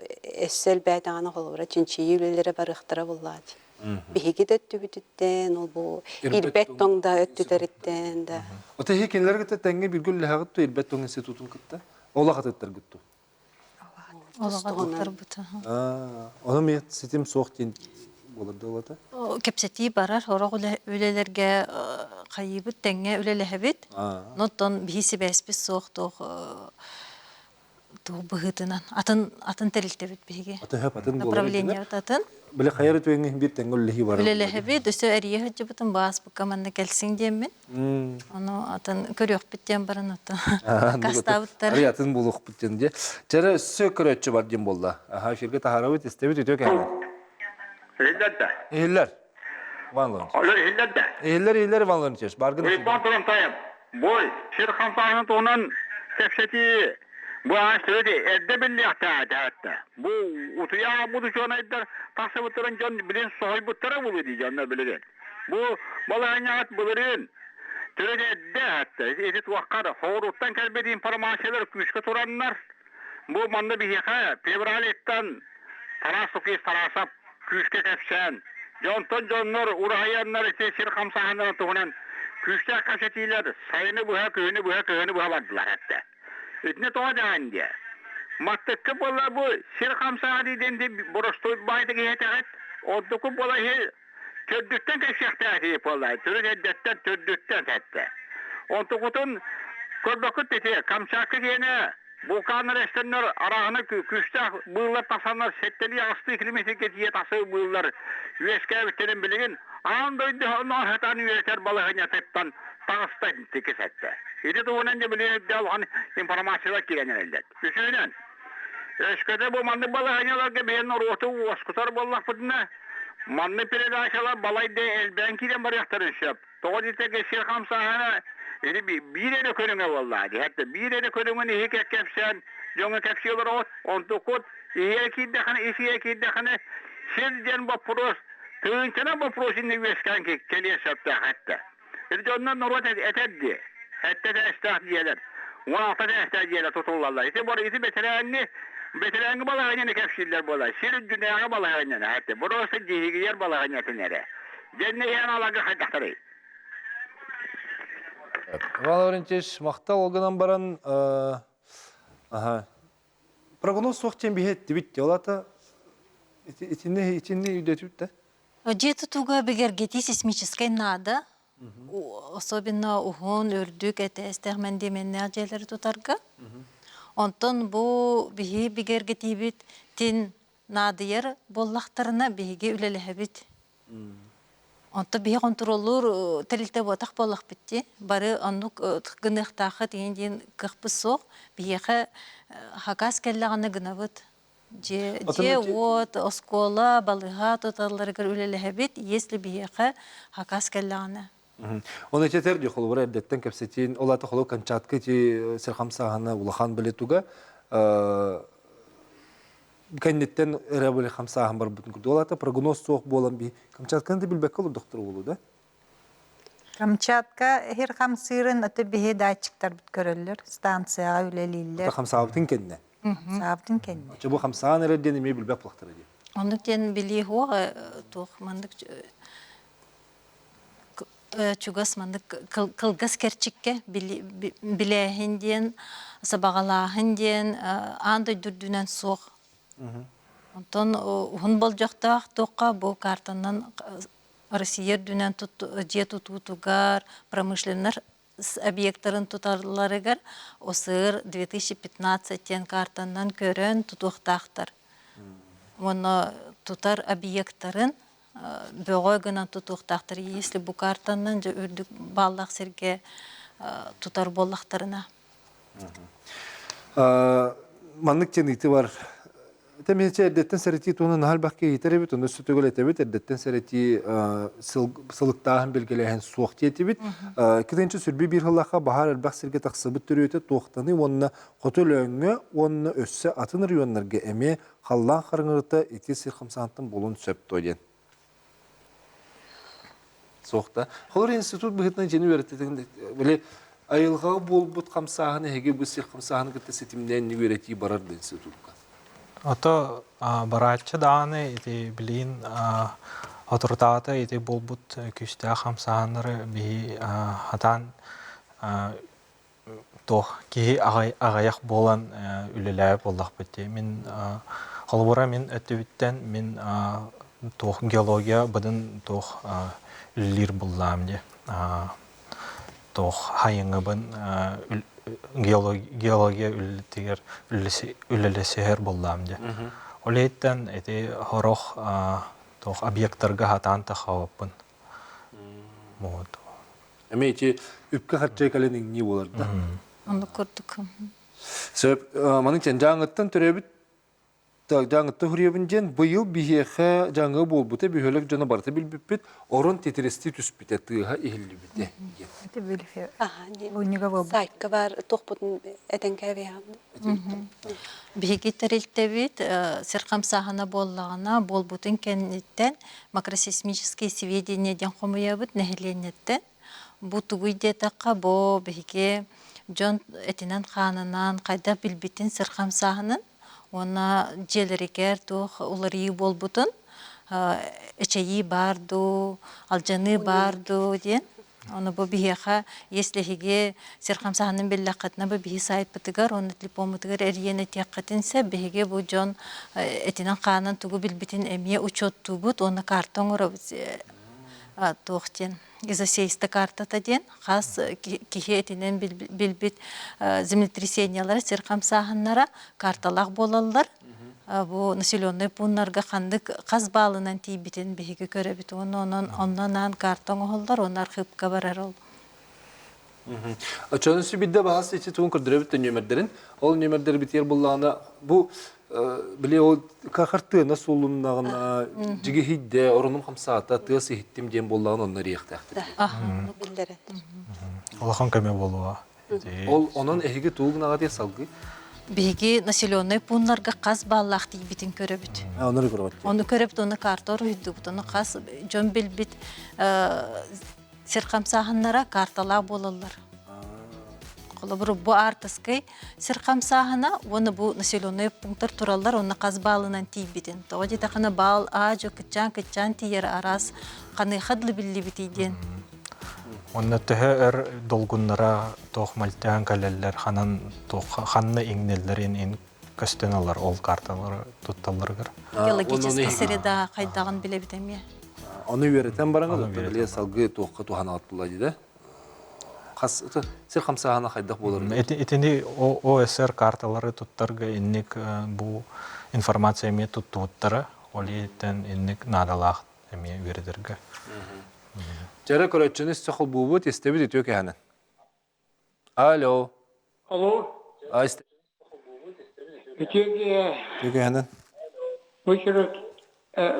өссө элбээтэҕинэ холобура чинчийии үлэлэрэ барыахтара буоллаҕа дии. Биһиги да өттүбүтүттэн, ол бу ирбэт тоҥ да өттүтэриттэн да. Ота иһи кинилэр кытта тэҥҥэ бииргэ үлэлэһэҕит дуо ирбэт тоҥ институтун кытта? Олох атыттаргыт дуо? Олох атыттарбыт. Ону мен ситим суох диэн буолар да Кэпсэтии барар, сорох үлэлэргэ хайыыбыт тэҥҥэ үлэлэһэбит. Оттон биһи сибээспит суох туох туох быһыытынан атын атын тэрилтэбит биһиги. Атын Направлениебыт атын. Били хайар үтүөҥҥэ биир тэҥҥэ үлэлэһии барар. Үлэлэһэбит, өссө эрийэ сылдьыбытым бааспыкка манна кэлсиҥ диэммин. Ону атын көрүөхпүт диэн баран атын кастаабыттар. Арый атын буолуохпут диэн дии. Чэрэ өссө көрөөччү бар диэн буолла. Аха эфиргэ таһаарабыт, истэбит үтүө кэһэнэ. Иһиллэр да. Иһиллэр. Иван Леонтьевич. Алло, иһиллэр да. Иһиллэр, иһиллэр Иван Леонтьевич. Баргын. Иван Турантаев. Бой, сир хамсааһынын туһунан кэпсэтии бу аастыбыт эрдэ биллиэхтээх этэ. Бу утуйа бу учуонайдар тахсыбыттарын дьон билин соһуйбуттара буолуо дии дьоннор билигин. Бу балаһыанньаҕыт былырыын төрүт эрдэ хатта ити туоххар хоҕуруттан кэлбит информациялар күүскэ тураннар бу манна биһиэхэ февралиттан Тарас Лукич Тарасов күүскэ кэпсээн дьонтон дьоннор ураһайаннар ити сир хамсааһыннарын туһунан күүстээх кэпсэтиилэр сайыны быһа күһүнү быһа кыһыны быһа бардылар этэ. Итини тоҕо даҕан диэ маттыкка буолла бу сир хамсааһын диэн боростуой баайдык иһэтэҕит ордуку буола иһи Төрдүттэн кэпсиэхтээх киһи буолла. Төрүт эрдэттэн төрдүттэн сэттэ. Онтукутун көрбөккүт ити Камчатка диэни вулканнар эстэннэр арааһына күүстээх быыллар тахсаннар сэттэлии аҕыстыы километргэ тиийэ тахсыы быыллар үөскээбиттэрин билигин аан дойду сатаан үөрэтэр балаһыанньатыттан таҕыста итинтики сэттэ. Ити туһунан дьэ билигин үрдэ улахан информациялар киирэн эрэллэр. Үсүһүнэн, өскөтө бу маннык балаһыанньаларга бэйэн норуоту уоскутар буоллахпытына, Манна передачалар балайда элбээн киирэн барыахтарын сөп. Тоҕо диэтэххэ сир хамсааһына ити биир эрэ көрүҥэ буоллаҕа дии. Хатта биир эрэ көрүҥүн иһи кэпсээн дьоҥҥо кэпсии олороҕут. Онтуккут иһигэр киирдэххинэ, ис иһигэр киирдэххинэ сир диэн боппуруос тыһыынчанан боппуруос иннэ үөскээн кэлиэн сөптөөх этэ. Ити дьоннор норуот этэр дии. Сэттэ этээстээх дьиэлэр, 16 этээстээх дьиэлэр тутуллаллар. Ити бор ити бэтэрээнни бэтэрээнҥи балаһыанньаны кэпсииллэр буолар. Сир үрдүнээҕи балаһыанньаны хатты. Просто дьиһигийэр балаһыанньатын эрэ. Дьэннэ иһэн аларга хайдахтарый? Иван Лаврентьевич, махтал ол гынан баран, аха, прогноз суох диэн биһи эттибит ол ата итинни итинни өйдөтүбүт да. Дьиэ тутууга бигэргэтии сейсмическэй наада, особенно уһун, үрдүк, этээстээх мэндиэмэннээх дьиэлэри тутарга. Онтон бу биһи бигэргэтиибит тин наадыйар буоллахтарына биһиги үлэлэһэбит. Онтон биһи хонтуруоллуур тэрилтэ буотах буоллахпыт дии. Бары оннук гыныахтааххыт иһин диэн кыахпыт суох. Биһиэхэ хакас кэллэҕинэ гынабыт. Дьиэ, уот, оскуола, балыыһа туталларыгар үлэлэһэбит, если биһиэхэ хакас кэллэҕинэ. Оны этер ди холобура эрдэттэн кэпсэтиин, ол ата холобур Камчатка ити сир хамсааһына улахан билетуга кэнниттэн эрэ били хамсааһын барбытын курдук. Ол ата прогноз суох буолан би Камчатканы да билбэккэ олордохтор буолуу да? Камчатка иһир хамсыырын аты биһи датчиктарбыт көрөллөр, станцияҕа үлэлииллэр. Ата хамсаабытын кэннэ. Хамсаабытын кэннэ. Оччо бу хамсаан эрэр диэн эмиэ билбэт буолахтара дии. Оннук диэн билии суох, туох маннык чугас маннык кылгас кэрчиккэ билээһин диэн, сабаҕалааһын диэн аан дойду үрдүнэн суох. Онтон уһун болдьохтоох туохха бу картанан Россия үрдүнэн дьиэ тутуутугар, промышленнар объектарын туталларыгар ОСР 2015 диэн картанан көрөн тутуохтаахтар. Уонна тутар объектарын бөҕө гынан тутуохтаахтар. Если бу картанан дьэ үрдүк бааллаах сиргэ тутар буоллахтарына. Маннык диэн ыйытыы бар. Тэмиһичэ эрдэттэн сэрэтии туһунан наһаа элбэх киһи ыйытар эбит, онно сүтүгүл этэбит, эрдэттэн сэрэтии сылыктааһын билгэлээһин суох диэтибит. Китинчи сүрбүү биир сыллаахха баһаар элбэх сиргэ тахсыбыт төрүөтэ туохтаный уонна хоту Өлөөҥҥө уонна өссө атын районнарга эмиэ халлаан хараҥарыта ити сир хамсаантан буолуон сөп дуо диэн. Суох да. Холор институт быһыытынан дьиэни үөрэттитин били айылҕаҕа буолбут хамсааһын эһиги бу сир хамсааһыны кытта ситимнээн үөрэтии барар да институтка. Ото барааччы даҕаны ити билигин соторутааҕыта ити буолбут күүстээх хамсааһыннары биһи хатаан туох киһи аҕыйах буолан үлэлээбит буоллахпыт дии. Мин холобура мин өттүбүттэн мин туох геология быдын туох үлэлиир буллаам дии. Туох хайыҥыбын геология үлэтигэр үлэлэсиһэр буллаам дии. Ол иһиттэн ити сорох туох объектарга хатаан тахабаппын. Вот. Эми ити үпкэ-харчыга кэлэн иҥнии буолар да. Оннук курдук. Сөп, маны тен дьааҥыттан төрөөбүт дьааҥыттан хуруйабын диэн быйыл биһиэхэ дьааҥы буолбута бөһүөлэк дьоно барыта билбиппит орон титирэстии түспүтэ тыаһа иһиллибитэ диэн. Ити билфе луннига буолбут. Сайтка бар туохпутун этэн кээбиэҕин. Биһиги тэрилтэбит сир хамсааһына буоллаҕына буолбутун кэнниттэн макросейсмические сведения диэн хомуйабыт нэһилиэнньэттэн. Бу тугуй диэтэххэ, бу биһиги дьон этинэн-хаанынан хайдах билбитин сир хамсааһынын уонна дьиэлэригэр туох уларыйыы буолбутун, эчэйии баар дуу, алдьаныы баар дуу диэн. Ону бу биһиэхэ, если эһиги сир хамсааһынын биллэххитинэ, бу биһи сайтпытыгар уонна телефоммутугар эрийэн этиэххитин сөп. Биһиги бу дьон этинэн-хаанан тугу билбитин эмиэ учуоттуубут уонна карта оҥоробут туох диэн изосейста картата диэн хас киһи этинэн билбит землетрясениялара сир хамсааһыннара карталаах буолаллар. Бу населенный пуннарга ханнык хас баалынан тиийбитин биһиги көрөбүт уонна онон онно анаан карта оҥоһуллар уонна архыыпка барар ол. Оччону сүбидде баһас ити тугун көрдөрөбүт нүөмэрдэрин. Ол нүөмэрдэр битиэр буллаҕына бу били ол кахартыына суулуннаҕына дьигиһийдэ оронум хамсаата тыас иһиттим диэн буоллаҕына онно эриэхтээхтэр. Биллэрэн. Улахан көмө буолуо. Ол онон эһиги тугу гынаҕытый салгыы? Биһиги населенный пуннарга хас бааллаах тиийбитин көрөбүт. Ону көрөбүт. Ону көрөбүт, ону карта оруйдубут, ону хас дьон билбит сир хамсааһыннара карталаах буолаллар. Холобур, бу Артыскай сир хамсааһына уонна бу населенный пунктар тураллар, онно хас баалынан тиийбитин. Тоҕо диэтэххинэ баал аа-дьуо кыччаан-кыччаан тиийэр араас ханыаха дылы биллибитий диэн. Онно төһө өр долгуннара туох мөлтөөн кэлэллэр, ханан туох ханна иҥнэллэрин ин көстөн ылар ол карталары тутталларыгар. Геологический среда хайдаҕын билэбит эмиэ. Ону үөрэтэн бараҥын, били салгыы туохха туһанааттылар дии да? Хас сир хамсааһына хайдах буоларын? Итини ОСР карталары туттарга инник бу информация эмиэ туттубуттара, ол иһиттэн инник наадалаах эмиэ үөрэтэргэ. Дьэрэ көрөөччүнү өссө холбуубут, истэбит үтүө кэһэнэн. Алло. Алло. Үтүө Үтүө Бу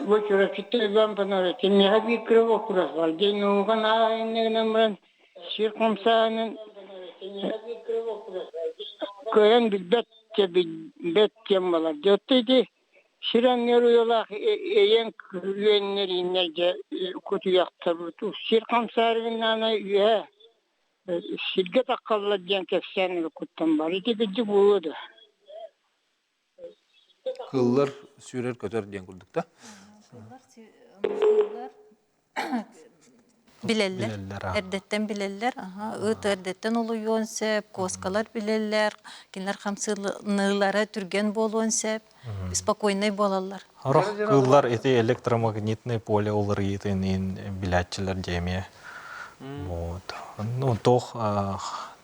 бу Чурапчыта Иван Панович, миэхэ биир кыра боппуруос баар. Дьэ наука наһаа иннигинэн баран сир хамсааһынын кыайан билбэт билбэт диэн буолар. Дьэ оттон ити сир анныгар уйалаах эйэҥ үөннэр ииннэр дьэ кутуйахтарбыт сир хамсаарыгыннаана үөһэ сиргэ таххаллар диэн кэпсээн уруккуттан бар. Ити кырдьык буолуо дуо? Кыллар сүүрэр көтөр диэн курдук да. Кыллар билэллэр. Эрдэттэн билэллэр. Ыт эрдэттэн улуйуон сөп, куоскалар билэллэр, кинилэр хамсыылара түргэн буолуон сөп, спокойнай буолаллар. Сорох кыыллар ити электромагнитное поле уларыйыытын билээччилэр дьэ эмиэ. Вот. Ну, туох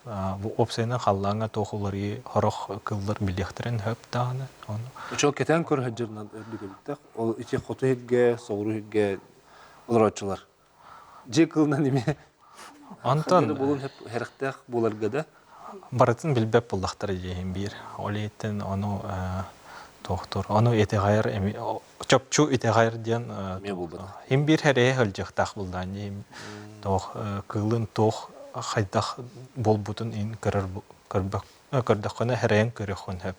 бу уопсайынан халлааҥҥа туох уларыйыы сорох кыыллар билиэхтэрин сөп даҕаны. Ону Очо кэтээн көр сылдьарынан үрдүк Ол ити хоту иһиргэ, соҕуруу иһиргэ олорооччулар. Дьиэ кыылынан эмиэ Онтон булун хэрэхтээх буоларга да барытын билбэт буоллахтара диэһин биир. Ол иһиттэн ону туохтур. Ону итэҕэйэр эми чопчу итэҕэйэр диэн эмиэ буолбатах. Им биир хэрэйэ сылдьыахтаах булдаан дии. Туох кыылын туох хайдах буолбутун ин көрөр көрбөх көрдөххүнэ хэрэйэн көрүөххүн сөп.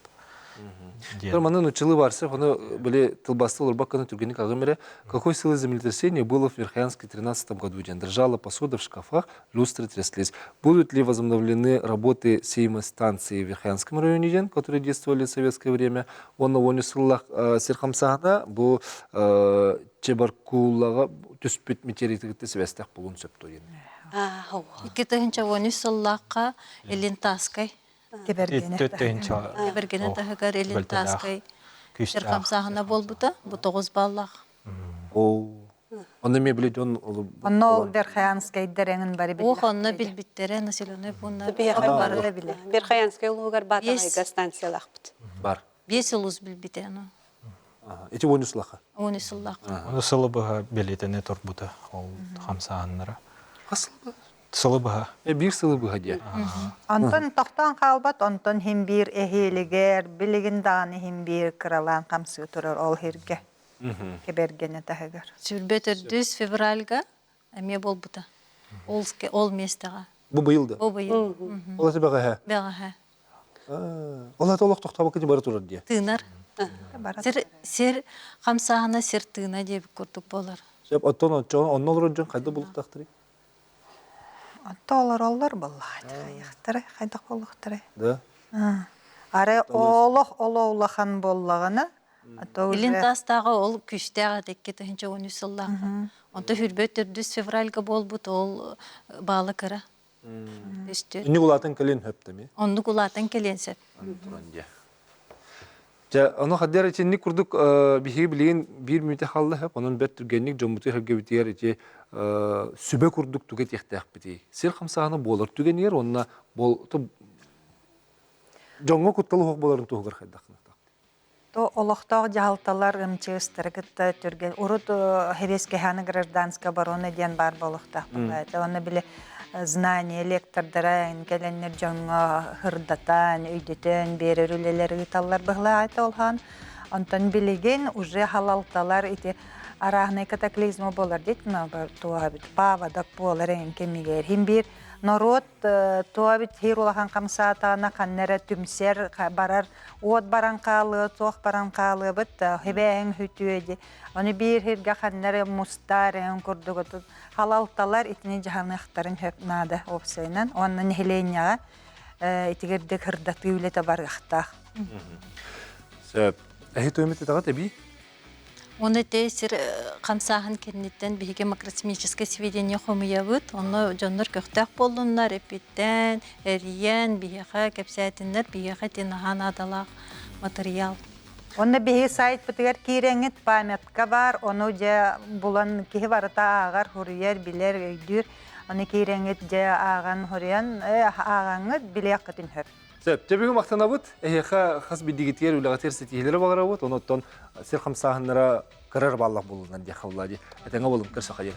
Манна нуччалыы барсых, ону были тылбасты олорбакканы түргэнник аҕым эрэ. Какой силы землетрясения было в Верхоянске в 13 году, день дрожала посуда в шкафах, люстры тряслись. Будут ли возобновлены работы сеймостанции в Верхоянском районе, день, которые действовали в советское время? Онно уонна сыллах сир хамсаһына бу Чебаркулаҕа түспүт метеоритигитте сибэстээх булун сөп диэн. 2013 сыллаахха Илин Тааскай Кэбэргэнэ Кэбэргэнэ таһыгар Илин Тааскай сир хамсааһына буолбута. Бу 9 баллаах. Оо. Онно эмиэ били дьон Онно ол Верхоянскайдар эҥин бары Ох, онно билбиттэрэ населенный пунна бары билэ. Верхоянскай улуугар Баатаҕайга станциялаахпыт. Бар. Биэс улуус билбитэ аны. Ити уон сыллаха. Уон сыллаха. Ону сылы быһа бэлиэтэнэ турбута ол хамсааһыннара. Хас сылы Сылы быһа. Биир сылы быһа диэ. Онтон тохтоон хаалбат, онтон иһин биир эһиилигэр, билигин даҕаны иһин биир кыралаан хамсыы турар ол иһиргэ. Кэбэргэнэ таһыгар. Сүүрбэ төрдүс февральга эмиэ буолбута. Ол, ол миэстэҕэ. Бу быйыл да? Бу быйыл. Ол это бэҕэһээ? Бэҕэһээ. Ол это олох тохтобокко бара турар диэ. Тыынар. Сир, сир хамсааһына сир тыына диэбит курдук буолар. Сөп, оттон онно олорор дьон хайда булуктаахтарый? Онто олороллор буоллаҕа хайахтара хайдах буолуохтарай? Да. Арай олох оло улахан буоллаҕына Илин таастааҕы ол күүстээх этэ 2013 сыллаахха. Онто хүрбэт төрдүс февральга буолбут ол баала кыра. Үстү. Инник улаатан кэлин хөптөми. Оннук улаатан кэлиэн сөп. Туран дьэ. Дьэ, ону хаддер итинник курдук биһиги билигин биир мүнүүтэ хаалла хөп, онон бэрт түргэнник дьоммуту сэргэбитигэр ити сүбэ курдук тугу этиэхтээхпитий? Сир хамсааһына буолар түгэнигэр уонна бол дьоҥҥо куттал суох буоларын туһугар хайдах То олохтоох дьаһалталар МЧС-тары кытта түргэн урут Хевескэһаны гражданская оборона диэн баар буолуохтаах буолла. Онно били знание лектордара кэлэннэр дьоҥҥо хырдатан, өйдөтөн биэрэр үлэлэр ыыталлар быһылаата олһаан. Онтон билигин уже халалталар ити арааһынай катаклизма буолар диэт туоһабит паводок буолар эҥин кэмигэр хин биир норуот туа бит хир улахан хамсаатаҕына ханна эрэ түмсэр барар уот баран хаалыа туох баран хаалыабыт хибээһиҥ хүтүө ди ону биир хиргэ ханна эрэ мустаар эҥин курдук халалталар итини дьаһаныахтарын сөп наада уопсайынан уонна нэһилиэнньэҕэ итигирдик хырдатыы үлэтэ барыахтаах. Сөп. Эһи туймут итэҕит эбии? Уонна ити сир хамсааһын кэнниттэн биһиги макросмическое сведение хомуйабыт. Онно дьоннор көхтөөх буоллуннар, эппиттэн, эрийэн, биһиэхэ кэпсээтиннэр, биһиэхэ ити наһаа наадалаах матырыйаал. Онно биһиги сайтпытыгар киирэҥҥит памятка баар, ону дьэ булан киһи барыта ааҕар, суруйар, билэр, өйдүүр. Ону киирэҥҥит дьэ ааҕан, суруйан, ааҕаҥҥыт билиэххитин сөп. Сөп. Дьэ бүгүн махтанабыт. Эһиэхэ хас биирдигитигэр үлэҕитигэр ситиһиилэри баҕарабыт. Онон сир хамсааһыннара кырар бааллах буоллунар диэххэ буолла дии. Этэҥҥэ буолуҥ, көрсөххө диэри.